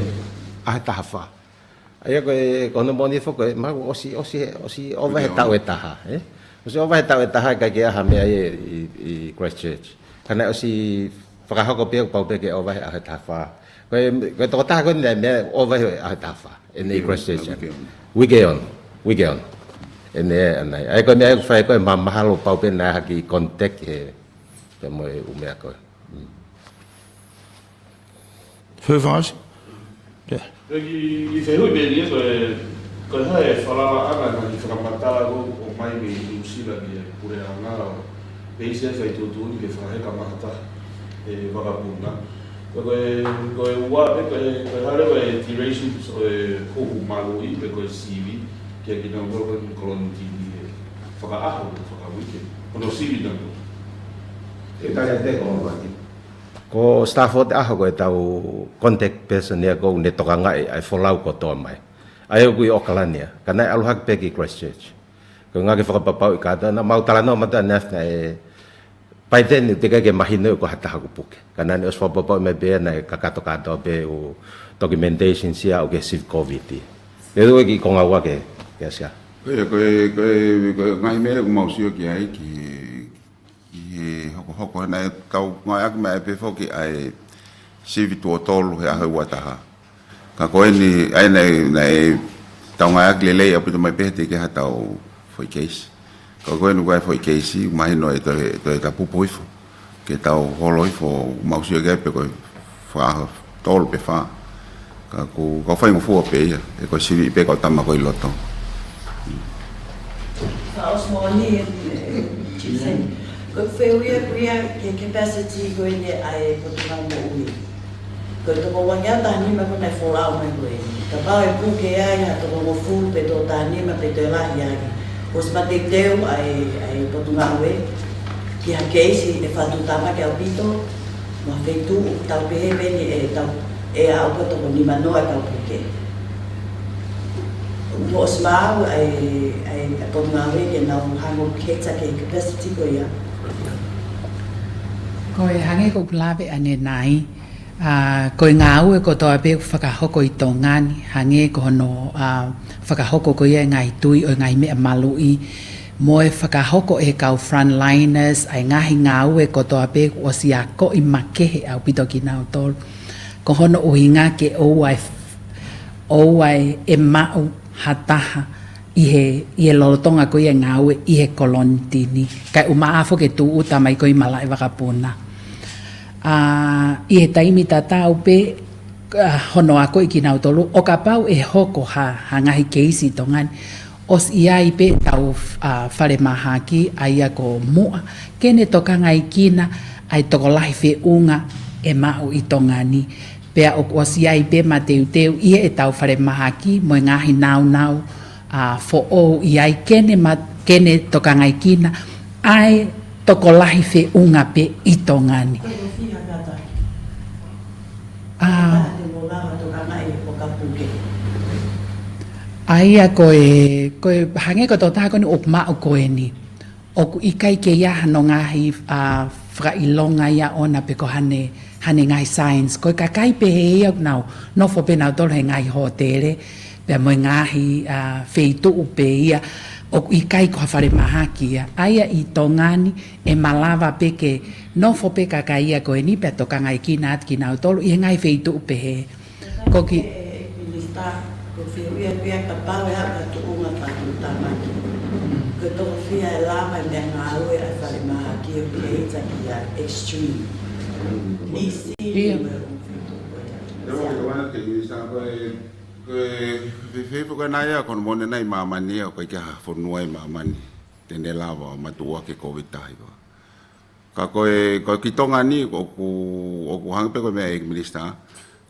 ʻaho ʻe taha fā. ʻA ia ko e, ko hono moʻoni foki ko e, mahalo ʻosi, ʻosi, ʻosi ʻova he taʻu ʻe taha, ē? ʻOsi ʻova he taʻu ʻe taha ʻikai ke ʻi ai ha meʻa ia ʻi, ʻi Christchurch. Ka naʻe ʻosi fakahoko pē ʻoku pau pē ke ʻova he ʻaho ʻe taha fā. Ko e, ko e tokotaha ko eni naʻe meʻa ʻova he ʻaho ʻe taha fā. ʻEne ʻi Christchurch. Weekend. Weekend. Weekend. ʻEne ʻanai. ʻA ia ko e meʻa ʻoku fai ko e ma-, mahalo pau pē naʻe ʻi ai ha kiʻi contact he, he mo e ʻū meʻa ko ē. Mm. Fē fasi? Pea. Pea kiʻi, kiʻi fehuʻi pē ia ko e, ko e hā e falalaʻanga naʻe fakamatala ko ē ʻomai mei Nuʻu Sila ki he puleʻanga ʻo peisi e fai tuʻutuʻuni ke fakaheka maʻa ha taha e vakapuna. Ko e, ko e, ko e ua pē ko e, ko e hā leva e duration ʻo e huhu maluʻi pe ko e sivi kiate kinautolu ko e kolonitini he fakaʻaho pe fakauike. Ko hono sivi nautolu. Ke tali atu ko e ua pē. Ko Stafford ʻAho ko ʻetau contact person ia ʻoku ne tokangaʻi ʻa e folau kotoa mai. ʻA ia ʻoku ʻi ʻAokalani ia, ka naʻe ʻalu hake pē ki Christchurch. Ko e ʻuhinga ke fakapapauʻi kātoa, naʻa mau talanoa mautolu ʻanenai naʻe, by then, teʻeki ke mahino ʻoku ʻi ai ha taha ʻoku puke. Ka naʻa ne ʻosi fakapapauʻi mai pē naʻe kakato kātoa pē ʻū documentation ia ʻoku ke sivi Kōviti. Pea ʻoku ʻi ai e kiʻi konga ua ke, ke asia. Ko e, ko e, ko e, ko e ngaahi meʻa ʻoku mau sio ki ai ki he ʻi he hokohoko naʻe tau ngāueʻaki mai pē foki ʻa e sivi tuʻo tolu he ʻaho ʻe ua taha. Ka ko eni, ʻa ia naʻe, naʻe tau ngāueʻaki lelei ʻaupito mai pē he teʻeki ha tau foʻi keisi. Ka ko eni ko e foʻi keisi, mahino ʻe toe, toe tapupu hifo. Ke tau holo hifo, mau sio ki ai pe ko e fakaʻaho tolu pe fā. Ka ʻoku, ka ʻoku faingofua pē ia, he ko e sivi pē kau tama ko ē ʻi loto. Fakaʻosi moʻoni, ē, Chief Sen. Ko e fehuʻi ia ko ia ki he capacity ko eni ʻa e Potungāue Moʻui. Ko e toko uangeau taha nima ko ē naʻe folau mai ko ē. Kapau ʻe puke ai ha toko hongofulu pe toko taha nima pe toe lahi ange. ʻOsi mateuteu ʻa e, ʻa e Potungāue ki ha keisi ʻe fatu tama ki ʻaupito. Mo e feituʻu ʻoku tau pehē pē ʻe tau, ʻe aʻu ki he toko nimanoa ʻetau puke. ʻOku ʻosi maʻu ʻa e, ʻa e, ʻa e Potungāue ke nau hanga ʻo cater ki he capacity ko ia. Ko e hangē ko ʻeku lave ʻanenai, ʻa, ko e ngāue kotoa pē ʻoku fakahoko ʻi Tonga ni, hangē ko hono, ʻa, fakahoko ko ia ʻe he ngaahi tui ʻo e ngaahi meʻa maluʻi, mo e fakahoko ʻe he kau frontliners ʻa e ngaahi ngāue kotoa pē kuo ʻosi akoʻi makehe ʻaupito kinautolu. Ko hono ʻuhinga ke ʻoua ʻe, ʻoua ʻe maʻu ha taha ʻi he, ʻi he lolotonga ko ia e ngāue ʻi he kolonitini. Kae ʻumaʻā foki e tūʻuta mai ko ia ʻi malaʻe vakapuna. ʻA, ʻi he taimi tatau pē, ʻa, hono akoʻi kinautolu, ʻo kapau ʻe hoko ha, ha ngaahi keisi ʻi Tonga ni, ʻosi ʻi ai pē ʻetau, ʻa, falemahaki, ʻa ia ko Muʻa, ke ne tokangaekina ʻa e tokolahi feʻunga ʻe maʻu ʻi Tonga ni. Pea ʻoku ʻosi ʻi ai pē mateuteu ʻi heʻetau falemahaki mo e ngaahi nāunau, ʻa, foʻou ʻi ai ke ne ma-, ke ne tokangaekina ʻa e tokolahi feʻunga pē ʻi Tonga ni. Ko e fiha kātaki? ʻA, Te mo lava tokangaʻi ʻo ka puke. ʻA ia ko e, ko e hangē ko e tokotaha ko eni ʻoku maʻu ko eni, ʻoku ʻikai ke ʻi ai hano ngaahi, ʻa, fakaʻilonga ia ʻona pe ko hane, hane ngaahi signs. Ko e kakai pehē ia ʻoku nau nofo pē nautolu he ngaahi hōtele, pea mo e ngaahi, ʻa, feituʻu pē ia ʻoku ʻikai ko ha falemahaki ia. ʻA ia ʻi Tonga ni ʻe malava pē ke nofo pē kakai ia ko eni pea tokangaekina atu kinautolu ʻi he ngaahi feituʻu pehē. Ko ki- ʻE, ʻe Minisitā, ko e fehuʻi ia pea kapau ʻe aʻu ki ha tuʻunga fakatuʻutāmaki, ko e toko fiha ʻe lava e meʻangāue ʻa e falemahaki ʻo cater ki ha extreme. Nisi, ʻIo. Mo e ʻū feituʻu ko ia. Te mo ke wana ke Minisitā ko e, ko e fe-, feituʻu ko ena ia, ko hono moʻoni ʻi māmani ia, ʻoku ʻikai ke ʻi ai ha fonua ʻi māmani te ne lava ʻo matuʻuaki e Covid taha hiva. Ka ko e, ko e ki Tonga ni, ʻoku, ʻoku hangē pē ko e meʻa ʻa e Minisitā.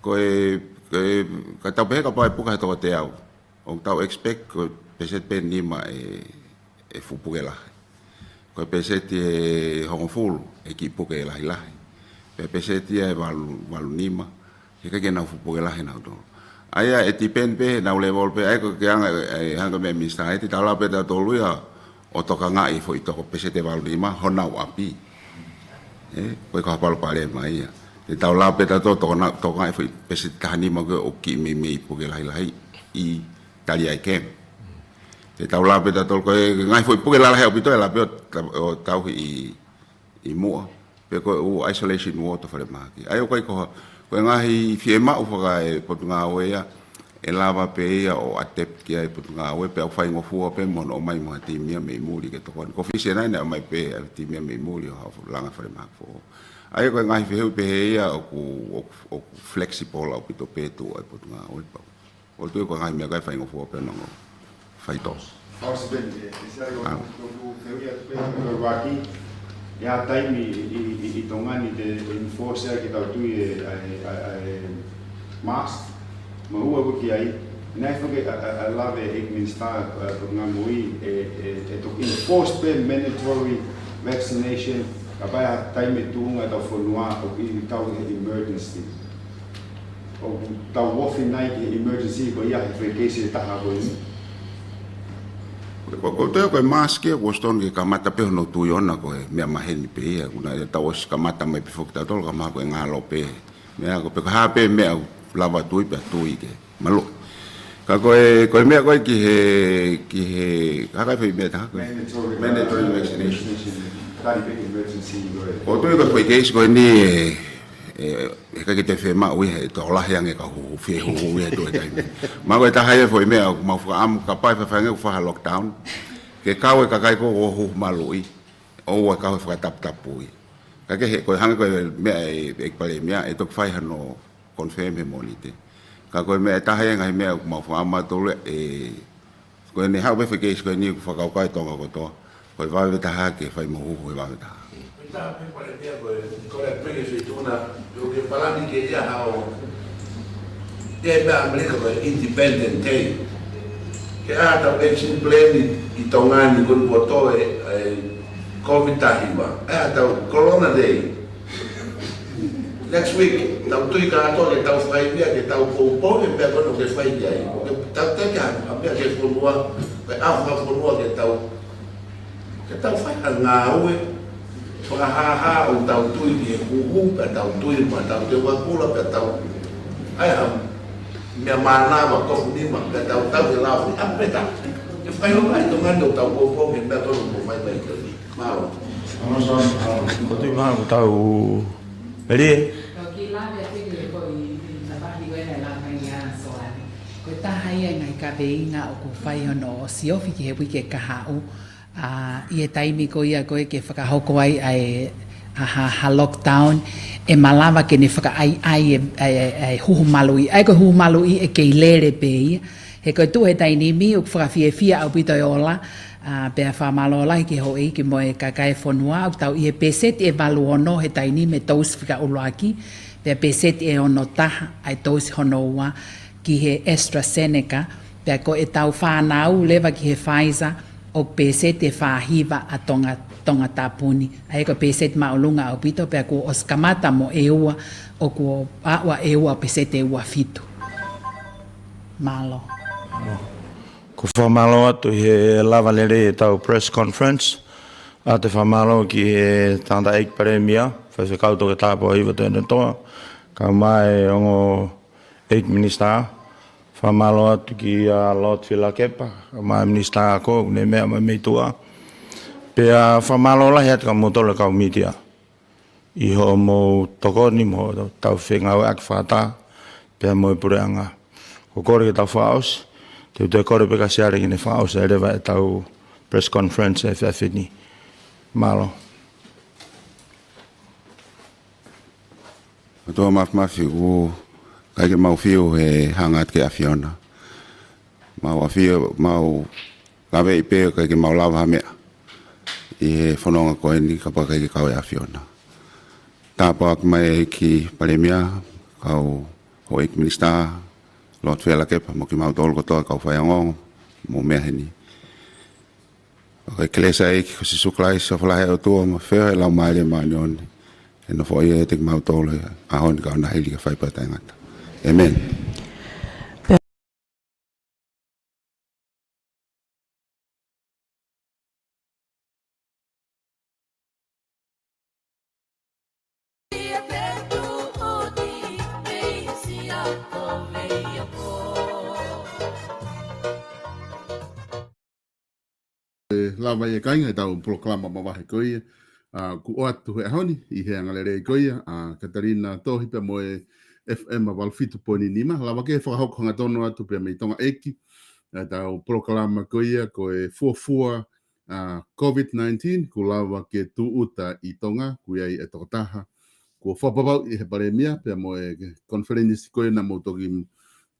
Ko e, ko e, ka tau pehē kapau ʻe puke ha toko teau, ʻoku tau expect ko e peseti pē ʻe nima ʻe, ʻe fuʻu puke lahi. Ko e peseti ʻe hongofulu ʻe kiʻi puke lahilahi. Pea peseti ʻe valu, valu nima, he ʻikai ke nau fuʻu puke lahi nautolu. ʻA ia ʻe depend pē, nau level pē, ʻa ia ko e anga, ʻe hangē ko e meʻa ʻa e Minisitā, ʻe te tau lava pē tautolu ia ʻo tokangaʻi e foʻi toko peseti ʻe valu nima honau ʻapi. ʻE, ʻoku ʻikai ko ha palopalema ia. Te tau lava pē tautolu ʻo tokanga-, tokangaʻi e foʻi peseti taha nima ko ē ʻoku kiʻi meimei puke lahilahi ʻi Taliai Camp. Te tau lava pē tautolu ko e ngaahi foʻi puke lalahi ʻaupito ʻe lava pē ʻo ta-, ʻo tauhi ʻi, ʻi Muʻa. Pe ko e ʻū isolation ward ʻo falemahaki. ʻA ia ʻoku ʻikai ko ha, ko e ngaahi fiemaʻu fakaePotungāue ia, ʻe lava pē ia ʻo adapt ki ai e Potungāue, pea ʻoku faingofua pē mo hono ʻomai mo ha timi ia mei muli ke tokoni. Ko Fisi ʻanenai naʻe ʻomai pē ʻa e timi ia mei muli ʻo ha langa falemahaki foʻou. ʻA ia ko e ngaahi fehuʻi pehē ia ʻoku, ʻoku, ʻoku flexible ʻaupito pē tuʻu ʻa e Potungāue pau. ʻOku ou tui ko e ngaahi meʻa ko ē ʻe faingofua pē hono faitō. Fausi Ben, ʻe, ʻe sai o Ah. Tuku teuia pe ko e waki. ʻI ha taimi ʻi, ʻi, ʻi, ʻi Tonga ni te enforce ai ke tau tui e, ʻa e, ʻa e, ʻa e mask. Mo ua ko ki ai. Naʻe foki ʻa, ʻa, ʻa lave ʻe he Minisitā, ʻa, Potungāue Moʻui, ʻe, ʻe, ʻe toki enforce pē mandatory vaccination. Kapau ʻi ha taimi tuʻunga ʻetau fonua ʻoku ʻi ai ʻetau emergency. ʻOku tau ofi nai ki he emergency ko ia he foʻi keisi ʻe taha ko eni. Ko, ko, ko e, ko e mask ia, ʻoku ʻosi tonu ke kamata pē hono tui ʻona ko e meʻa maheni pē ia, ʻoku naʻe tau ʻosi kamata mai pē foki tautolu ka mahalo ko e ngalo pē. Meʻa ko e pe ko e hā pē meʻa ʻoku lava tui pea tui ke malu. Ka ko e, ko e meʻa ko ē ki he, ki he, hā e foʻi meʻa ʻe taha ko e? Mandatory. Mandatory vaccination. Tali pē ki he emergency ko ē. ʻOku ou tui ko e foʻi keisi ko eni ʻe, ʻe, ʻe ʻikai ke toe fiemaʻu ia he tokolahi ange e kau huhu, fie huhu ia he toe taimi. Mahalo ko e taha ia e foʻi meʻa ʻoku mau fakaʻamu kapau ʻe fafange ʻoku fai ha lockdown. Ke kau e kakai ko ē ʻoku huhu maluʻi, ʻoua ʻe kau he fakataputapui. Ka ke he, ko e hangē ko e meʻa ʻa e, ʻa e Palēmia, ʻe toki fai hano confirm he Mōnite. Ka ko e meʻa ʻe taha ia e ngaahi meʻa ʻoku mau fakaʻamu atu ʻe, ko ʻene haʻu pē foʻi keisi ko eni ʻoku fakakaukau e Tonga kotoa. Ko e vave taha ke fai mo huhu he vave taha. Ko e taha pē Palēmia ko e, ko e previous week tuna, ʻoku ke palani ke ʻi ai haʻo, ʻe meʻa ʻAmelika ko e Independent Day. Ke ʻai haʻatau action plan ʻi, ʻi Tonga ni ko eni kuo tō e, e Covid taha hiva. ʻAi haʻatau Corona Day. Next week, tau tui kātoa ke tau fai meʻa ke tau poupou, ke meʻa ko ē ʻoku ke fai ki ai. Ke tau teke ha, ha meʻa ke fonua, ke ʻaho ha fonua ke tau, ke tau fai ha ngāue, fakahāhā ʻo tau tui ki he huhu, pea tau tui mo tau te wakula, pea tau ʻai ha meʻa mānava, kofu nima, pea tau tau ke lafi, a peta. Ke fai o mai, tō ngani ʻo tau poupou, ke meʻa ko ē ʻoku fai mai ki ai. Mālō. Ko tui mā ko tau Elie. Ko ki lave atu ki he ko i, i tapahi ko ena e lava mai ia soane. Ko e taha ia e ngaahi kaveinga ʻoku fai hono siofi ki he uike kahaʻu. ʻA, ʻi he taimi ko ia ko ē ke fakahoko ai ʻa e, ʻa ha, ha lockdown, ʻe malava ke ne fakaʻaiʻai e, e, e, e huhu maluʻi. ʻA ia ko e huhu maluʻi ʻe kei lele pē ia. He ko e tuʻu he taimi ni ʻoku fakafiefia ʻaupito e ola, ʻa, pea fakamālō lahi ki he houʻeiki mo e kakai e fonua, ʻoku tau ʻi he pēseti ʻe valu ono he taimi ni mei he tousi fika ʻuluaki, pea pēseti ʻe ono taha ʻa e tousi hono ua ki he AstraZeneca, pea ko e tau fānau leva ki he Pfizer, ʻoku pēseti ʻe fā hiva ʻa Tonga, Tongatapu ni. ʻA ia ko e pēseti māʻolunga ʻaupito, pea kuo ʻosi kamata mo e ua, ʻoku ʻaʻua e ua pēseti ʻe ua fitu. Mālō. Ko e fakamālō atu he lava lelei e tau press conference. ʻA e fakamālō ki he tangataʻeiki palēmia, faifekau Toketā Pōhiva Tuʻiʻonetoa, kae ʻumaʻā e ongo ʻeiki minisitā, fakamālō atu kia Lord Fielakepa, kae ʻumaʻā e minisitā ako, ne meʻa mai mei tuʻa. Pea fakamālō lahi atu kia moutolu e kau mītia ʻi hoʻomou tokoni mo tau fengāueʻaki fakataha, pea mo e puleʻanga. Ko e kole ke tau fakaʻosi, te u toe kole pē kia Siale ke ne fakaʻosi ai leva e tau press conference he efiafi ni. Mālō. Mātuʻa Mafimafi, ʻoku ʻikai ke mau fiu he hanga atu ki he ʻAfiona. Mau ʻafio, mau laveʻi pē ʻoku ʻikai ke mau lava ha meʻa ʻi he fononga ko eni kapau ʻikai ke kau e ʻAfiona. Tāpuaki mai ʻEiki Palēmia, kau houʻeiki minisitā, Lord Fielakepa, mo kimautolu kotoa kau faiongoongo, mo e meʻa heni. ʻOku ʻi he kelesi ʻa e ʻEiki ko Sīsū Kalaisi, ʻofa lahi ʻa e ʻOtua, mo e feohi ʻa e Laumālie Māʻoniʻoni, ke nofoʻia ʻiate kimautolu he ʻaho ni kae ʻoua naʻa hili ke fai pea taʻengata. ʻĒmeni. ʻE lava ia kāinga e tau polokalama mavahe ko ia, ʻa, kuo ʻoatu he ʻaho ni, ʻi he angalelei ko ia ʻa Katalina Tohi pea mo e F M valu fitu poini nima, lava ke fakahoko hangatonu atu pea mei Tonga ʻEiki, ʻa e tau polokalama ko ia ko e fuofua, ʻa, COVID nineteen, kuo lava ke tūʻuta ʻi Tonga, ʻoku ʻi ai e tokotaha kuo fakapapauʻi ʻe he Palēmia, pea mo e konifelenisi ko ia naʻa mou toki,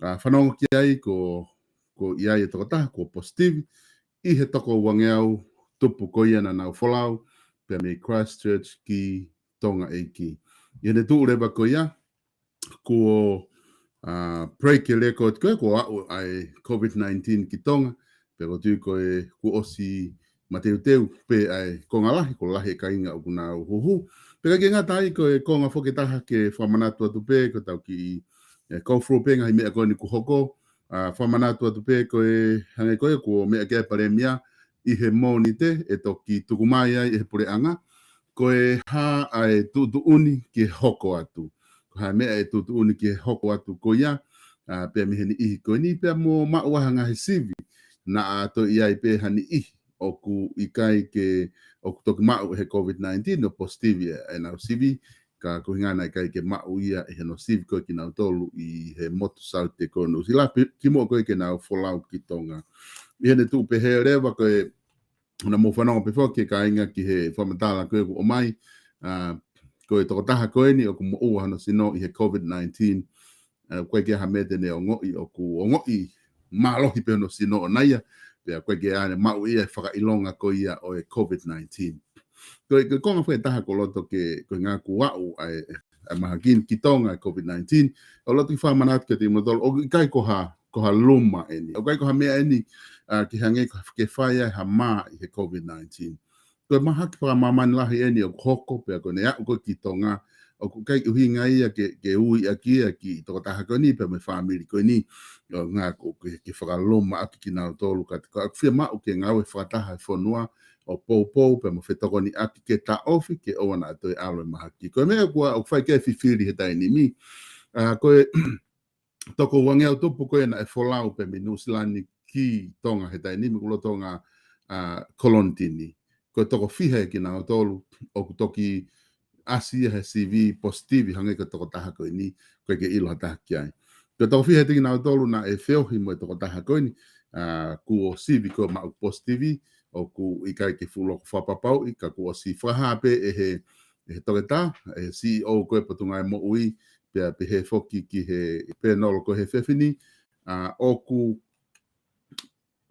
ʻa, fanongo ki ai, ko, ko ʻi ai e tokotaha kuo positive ʻi he toko uangeau tupu ko ia naʻa nau folau pea mei Christchurch ki Tonga ʻEiki. ʻI heʻene tuʻu leva ko ia, kuo, ʻa, break e record ko ē, kuo aʻu ʻa e COVID nineteen ki Tonga, pea ʻoku ou tui ko e kuo ʻosi mateuteu pē ʻa e konga lahi, kuo lahi e kāinga ʻoku nau huhu. Pea ʻikai ke ngata ai, ko e konga foki ʻe taha ke fakamanatu atu pē, ko e tau kiʻi, ʻe, go through pē ngaahi meʻa ko eni kuo hoko, ʻa, fakamanatu atu pē ko e hangē ko ia kuo meʻa ki ai e Palēmia ʻi he Mōnite, ʻe toki tuku mai ai ʻe he puleʻanga ko e hā ʻa e tuʻutuʻuni ke hoko atu. Ko e hā e meʻa ʻe tuʻutuʻuni ke hoko atu ko ia, ʻa, pea mei he niʻihi ko eni pea mo maʻu ai ha ngaahi sivi naʻa toe ʻi ai pē ha niʻihi ʻoku ʻikai ke, ʻoku toki maʻu ʻe he COVID nineteen ʻo positive ʻa ʻenau sivi, ka ko e ʻuhinga naʻe ʻikai ke maʻu ia ʻe he ʻenau sivi ko ē kinautolu ʻi he motu Saute ko ē ʻo Nuʻusila, pea kimuʻa ko ē ke nau folau ki Tonga. ʻI heʻene tuʻu pehē leva ko e, naʻa mou fanongo pē foki e kāinga ki he fakamatala ko ē kuo ʻomai, ʻa, ko e tokotaha ko eni ʻoku moʻua hono sino ʻi he COVID nineteen, ʻa, ʻoku ʻikai ke ʻi ai ha meʻa te ne ongoʻi, ʻoku ongoʻi mālohi pē hono sino ʻoʻona ia, pea ʻoku ʻikai ke ʻi ai haʻane maʻu ia e fakaʻilonga ko ia ʻo e COVID nineteen. Ko e, ko e konga foki ʻe taha ʻoku ou loto ke, ko e ʻuhinga kuo aʻu ʻa e, ʻa e mahaki ni ki Tonga e COVID nineteen, ʻoku ou loto ke fakamanatu kiate kimoutolu, ʻoku ʻikai ko ha, ko ha luma eni. ʻOku ʻikai ko ha meʻa eni, ʻa, ke hangē ko e ke fai ai ha mā ʻi he COVID nineteen. Ko e mahaki fakamāmani lahi eni ʻoku hoko pea ko ʻene aʻu ko ē ki Tonga, ʻoku ʻikai ʻuhinga ia ke, ke ui ʻaki ia ki he tokotaha ko eni pea mo e fāmili ko eni, ʻo ngā ko ke, ke fakaloma ʻaki kinautolu ka, ka ʻoku fiemaʻu ke ngāue fakataha e fonua ʻo poupou pea mo fetokoniʻaki ke taʻofi ke ʻoua naʻa toe ʻalu e mahaki. Ko e meʻa ʻoku, ʻoku fai ki ai e fifili he taimi ni, ʻa, ko e toko uangeau tupu ko ē naʻe folau pē mei Nuʻusila ni ki Tonga he taimi ni, kuo lolotonga, ʻa, kolonitini. Ko e toko fiha ia kinautolu ʻoku toki ʻasi ia he sivi positivi hangē ko e tokotaha ko eni, ʻoku ʻikai ke ʻilo ha taha ki ai. Ko e toko fiha ia kinautolu naʻe feohi mo e tokotaha ko eni, ʻa, kuo sivi ko e maʻu positivi, ʻoku ʻikai ke fuʻu loko fakapapauʻi, ka kuo ʻosi fakahā pē ʻe he, ʻe he toketā, ʻe he C E O ko ē Potungāue Moʻui, pea pehē foki ki he pēnolo ko ē he efiafi ni, ʻa, ʻoku,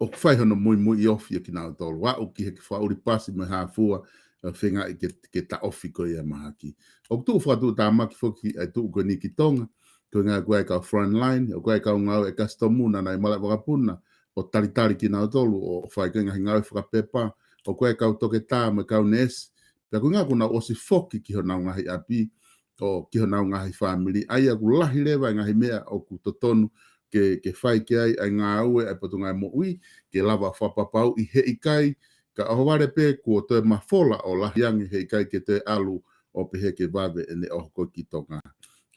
ʻoku fai hono muimui ofi ia kinautolu, aʻu ki he fakaʻuli pasi mo e hā fua, ʻa, feingaʻi ke, ke taʻofi ko ia e mahaki. ʻOku tuʻu fakatuʻutāmaki foki ʻa e tuʻu ko eni ki Tonga, ko e ngāue ko ē ʻa e kau frontline, ʻoku ʻi ai e kau ngāue ʻa e kasitomu naʻa nau ʻi malaʻe vakapuna, ʻo talitali kinautolu, ʻo fai ko ē ngaahi ngāue fakapepa, ʻoku ʻi ai e kau toketā mo e kau neesi, pea ko e ngāue kuo nau ʻosi foki ki honau ngaahi ʻapi, ʻo ki honau ngaahi fāmili, ʻa ia ʻoku lahi leva e ngaahi meʻa ʻoku totonu ke, ke fai ki ai ʻa e ngāue ʻa e Potungāue Moʻui, ke lava fakapapauʻi he ʻikai, ka ʻohovale pē kuo toe mafola ʻo lahi ange he ʻikai ke toe ʻalu ʻo pehē ke vave ʻene ʻoho ko ē ki Tonga.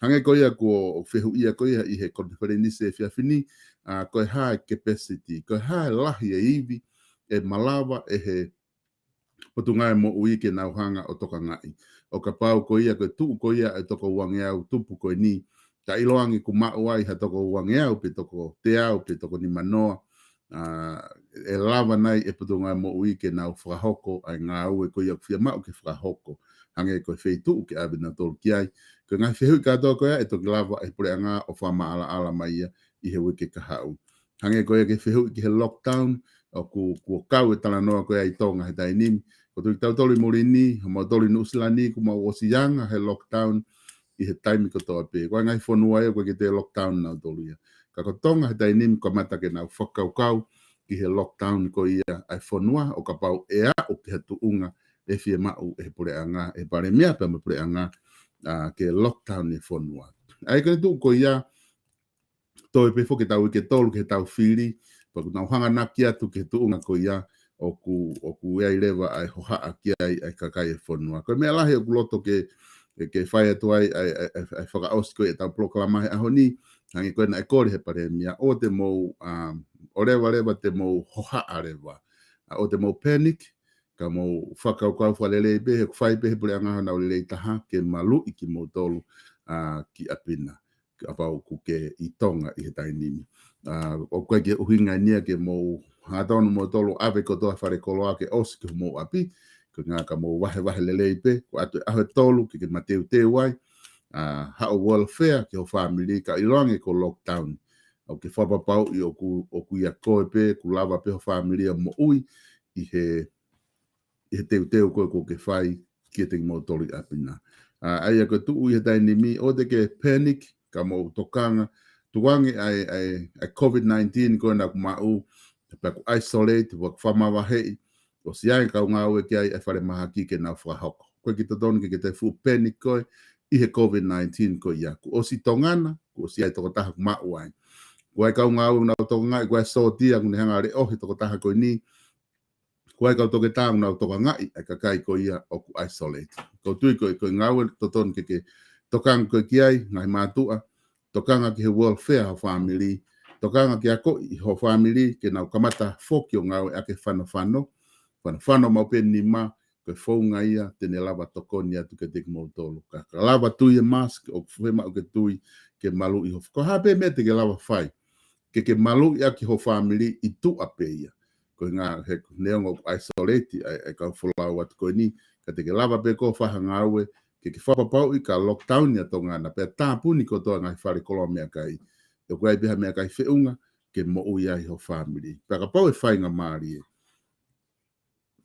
Hangē ko ia kuo fehuʻia ko ia ʻi he konifelenisi he efiafi ni, ʻa, ko e hā e capacity, ko e hā e lahi e ivi ʻe malava ʻe he Potungāue Moʻui ke nau hanga ʻo tokangaʻi. ʻO kapau ko ia ko e tuʻu ko ia ʻa e toko uangeau tupu ko eni, ka ʻiloange kuo maʻu ai ha toko uangeau pe toko teau pe toko nimanoa, ʻa, ʻe lava nai ʻe he Potungāue Moʻui ke nau fakahoko ʻa e ngāue ko ia ʻoku fiemaʻu ke fakahoko, hangē ko e feituʻu ke ʻave nautolu ki ai. Ko e ngaahi fehuʻi kātoa ko ia ʻe toki lava ʻe he puleʻanga ʻo fakamaʻalaʻala mai ia ʻi he uike kahaʻu. Hangē ko ia ki he fehuʻi ki he lockdown, ʻoku, kuo kau e talanoa ko ia ʻi Tonga he taimi ni. Ko tui tautolu ʻi muli ni, ʻa mautolu ʻi Nuʻusila ni, kuo mau ʻosi anga he lockdown ʻi he taimi kotoa pē. Ko e ngaahi fonua ia, ʻoku ʻikai ke toe lockdown nautolu ia. Ka ko Tonga he taimi ni, kamata ke nau fakakaukau ki he lockdown ko ia ʻa e fonua, ʻo kapau ʻe aʻu ki ha tuʻunga ʻe fiemaʻu ʻe he puleʻanga, ʻe he palēmia pea mo e puleʻanga, ʻa, ke lockdown e fonua. ʻA ia ko e tuʻu ko ia, toe pē foki e tau uike tolu ki he tau fili, pea kuo nau hanganaki atu ki he tuʻunga ko ia, ʻoku, ʻoku ʻi ai leva ʻa e hohaʻa ki ai ʻa e kakai e fonua. Ko e meʻa lahi ʻoku loto ke, ke fai atu ai ʻa e, ʻa e, ʻa e, ʻa e fakaʻosi ko ia e tau polokalama he ʻaho ni, hangē ko ia naʻe kole he palēmia, ʻoua te mou, um, ʻoua leva leva te mou hohaʻa leva. ʻA, ʻoua te mou panic, ka mou fakakaukau fakalelei pē, he ʻoku fai pē ʻe he puleʻanga honau lelei taha, ke maluʻi kimoutolu, ʻa, ki ʻapi na. Kapau ʻoku ke ʻi Tonga ʻi he taimi ni. ʻA, ʻoku ʻikai ke ʻuhinga eni ia ke mou hangatonu moutolu ʻave kotoa e fale koloa ke ʻosi ki homou ʻapi, ko e ʻuhinga ka mou vahevahe lelei pē, ko e ʻatu e ʻaho ʻe tolu ke ke mateuteu ai, ʻa, haʻu ʻo welfare ki ho fāmili ka ʻiloange ko e lockdown. ʻOku ke fakapapauʻi ʻoku, ʻoku ʻia koe pē, kuo lava pē ho fāmili ʻo moʻui ʻi he ʻi he teuteu ko ē ʻoku ke fai kiate kimoutolu ʻi ʻapi na. ʻA, ʻa ia ko e tuʻu ʻi he taimi ni, ʻoua te ke panic, ka mou tokanga, tukuange ʻa e, ʻa e, ʻa e COVID nineteen ko ē naʻa ku maʻu, pea ku isolate, pea ku fakamavaheʻi, ʻosi ʻi ai e kau ngāue ki ai ʻa e falemahaki ke nau fakahoko. ʻOku ʻikai ke totonu ke ke toe fuʻu panic koe ʻi he COVID nineteen ko ia. Kuo ʻosi Tonga na, kuo ʻosi ʻi ai e tokotaha kuo maʻu ai. Ko e kau ngāue naʻa nau tokangaʻi, ko e sōtia, kuo ne hanga ʻo leʻohi e tokotaha ko eni, ko e kau toketā naʻa nau tokangaʻi ʻa e kakai ko ia ʻoku isolate. ʻOku ou tui ko e, ko e ngāue totonu ke ke tokanga koe ki ai, ngaahi mātuʻa, tokanga ki he welfare ho fāmili, tokanga ke akoʻi ho fāmili ke nau kamata foki ʻo ngāueʻaki e fanofano, fanofano maʻu pē nima, ko e founga ia te ne lava tokoni atu kiate kimoutolu. Ka, ka lava tui e mask, ʻoku fiemaʻu ke tui ke maluʻi ho, ko e hā pē meʻa te ke lava fai ke ke maluʻi ʻaki ho fāmili ʻi tuʻa pē ia. Ko e ʻuhinga he neongo ʻoku isolate ʻa e, ʻa e kau folau atu ko eni, ka te ke lava pē koe ʻo fai ha ngāue, ke ke fakapapauʻi ka lockdown ʻa Tonga na, pea tāpuni kotoa e ngaahi fale koloa meʻakai. ʻOku ʻi ai pē ha meʻakai feʻunga, ke moʻui ai ho fāmili. Pea kapau ʻe faingamālie,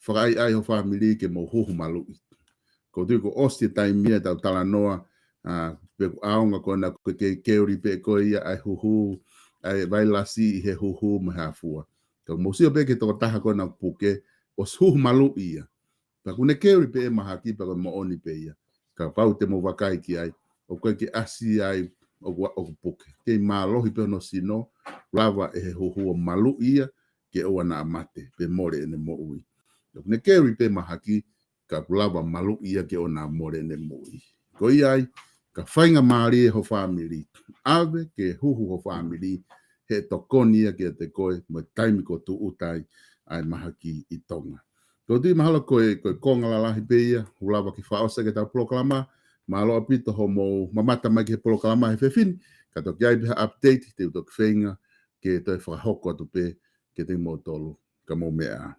fakaʻaiʻai ho fāmili ke mou huhu maluʻi. ʻOku ou tui kuo ʻosi e taimi ia ʻetau talanoa, ʻa, pe ʻoku ʻaonga ko ena ke ke keuli pē koe ia ʻa e huhu, ʻa e vailasi ʻi he huhu mo e hā fua. Ka mou sio pē ki he tokotaha ko ena ʻoku puke, ʻosi huhu maluʻi ia. Pea kuo ne keuli pē ʻe mahaki pea ko e moʻoni pē ia. kapau te mou vakai ki ai, ʻoku ʻikai ke ʻasi ai ʻoku, ʻoku puke. Kei mālohi pē hono sino, lava ʻe he huhu ʻo maluʻi ia ke ʻoua naʻa mate, pe mole ʻene moʻui. ʻOku ne keli pē mahaki, ka ʻoku lava maluʻi ia ke ʻoua naʻa mole ʻene moʻui. Ko ia ai, ka faingamālie ho fāmili, ʻave ke huhu ho fāmili, he tokoni ia kiate koe, mo e taimi ko ē ʻoku tūʻuta ai ʻa e mahaki ʻi Tonga. Ko e tui mahalo ko e, ko e konga lalahi pē ia, ʻoku lava ke fakaʻosi ʻaki ʻetau polokalama, mālō ʻaupito hoʻomou mamata mai ki he polokalama he efiafi ni, ka toki ʻi ai pē ha update, te u toki feinga ke toe fakahoko atu pē kiate kimoutolu, ka mou meʻa ā.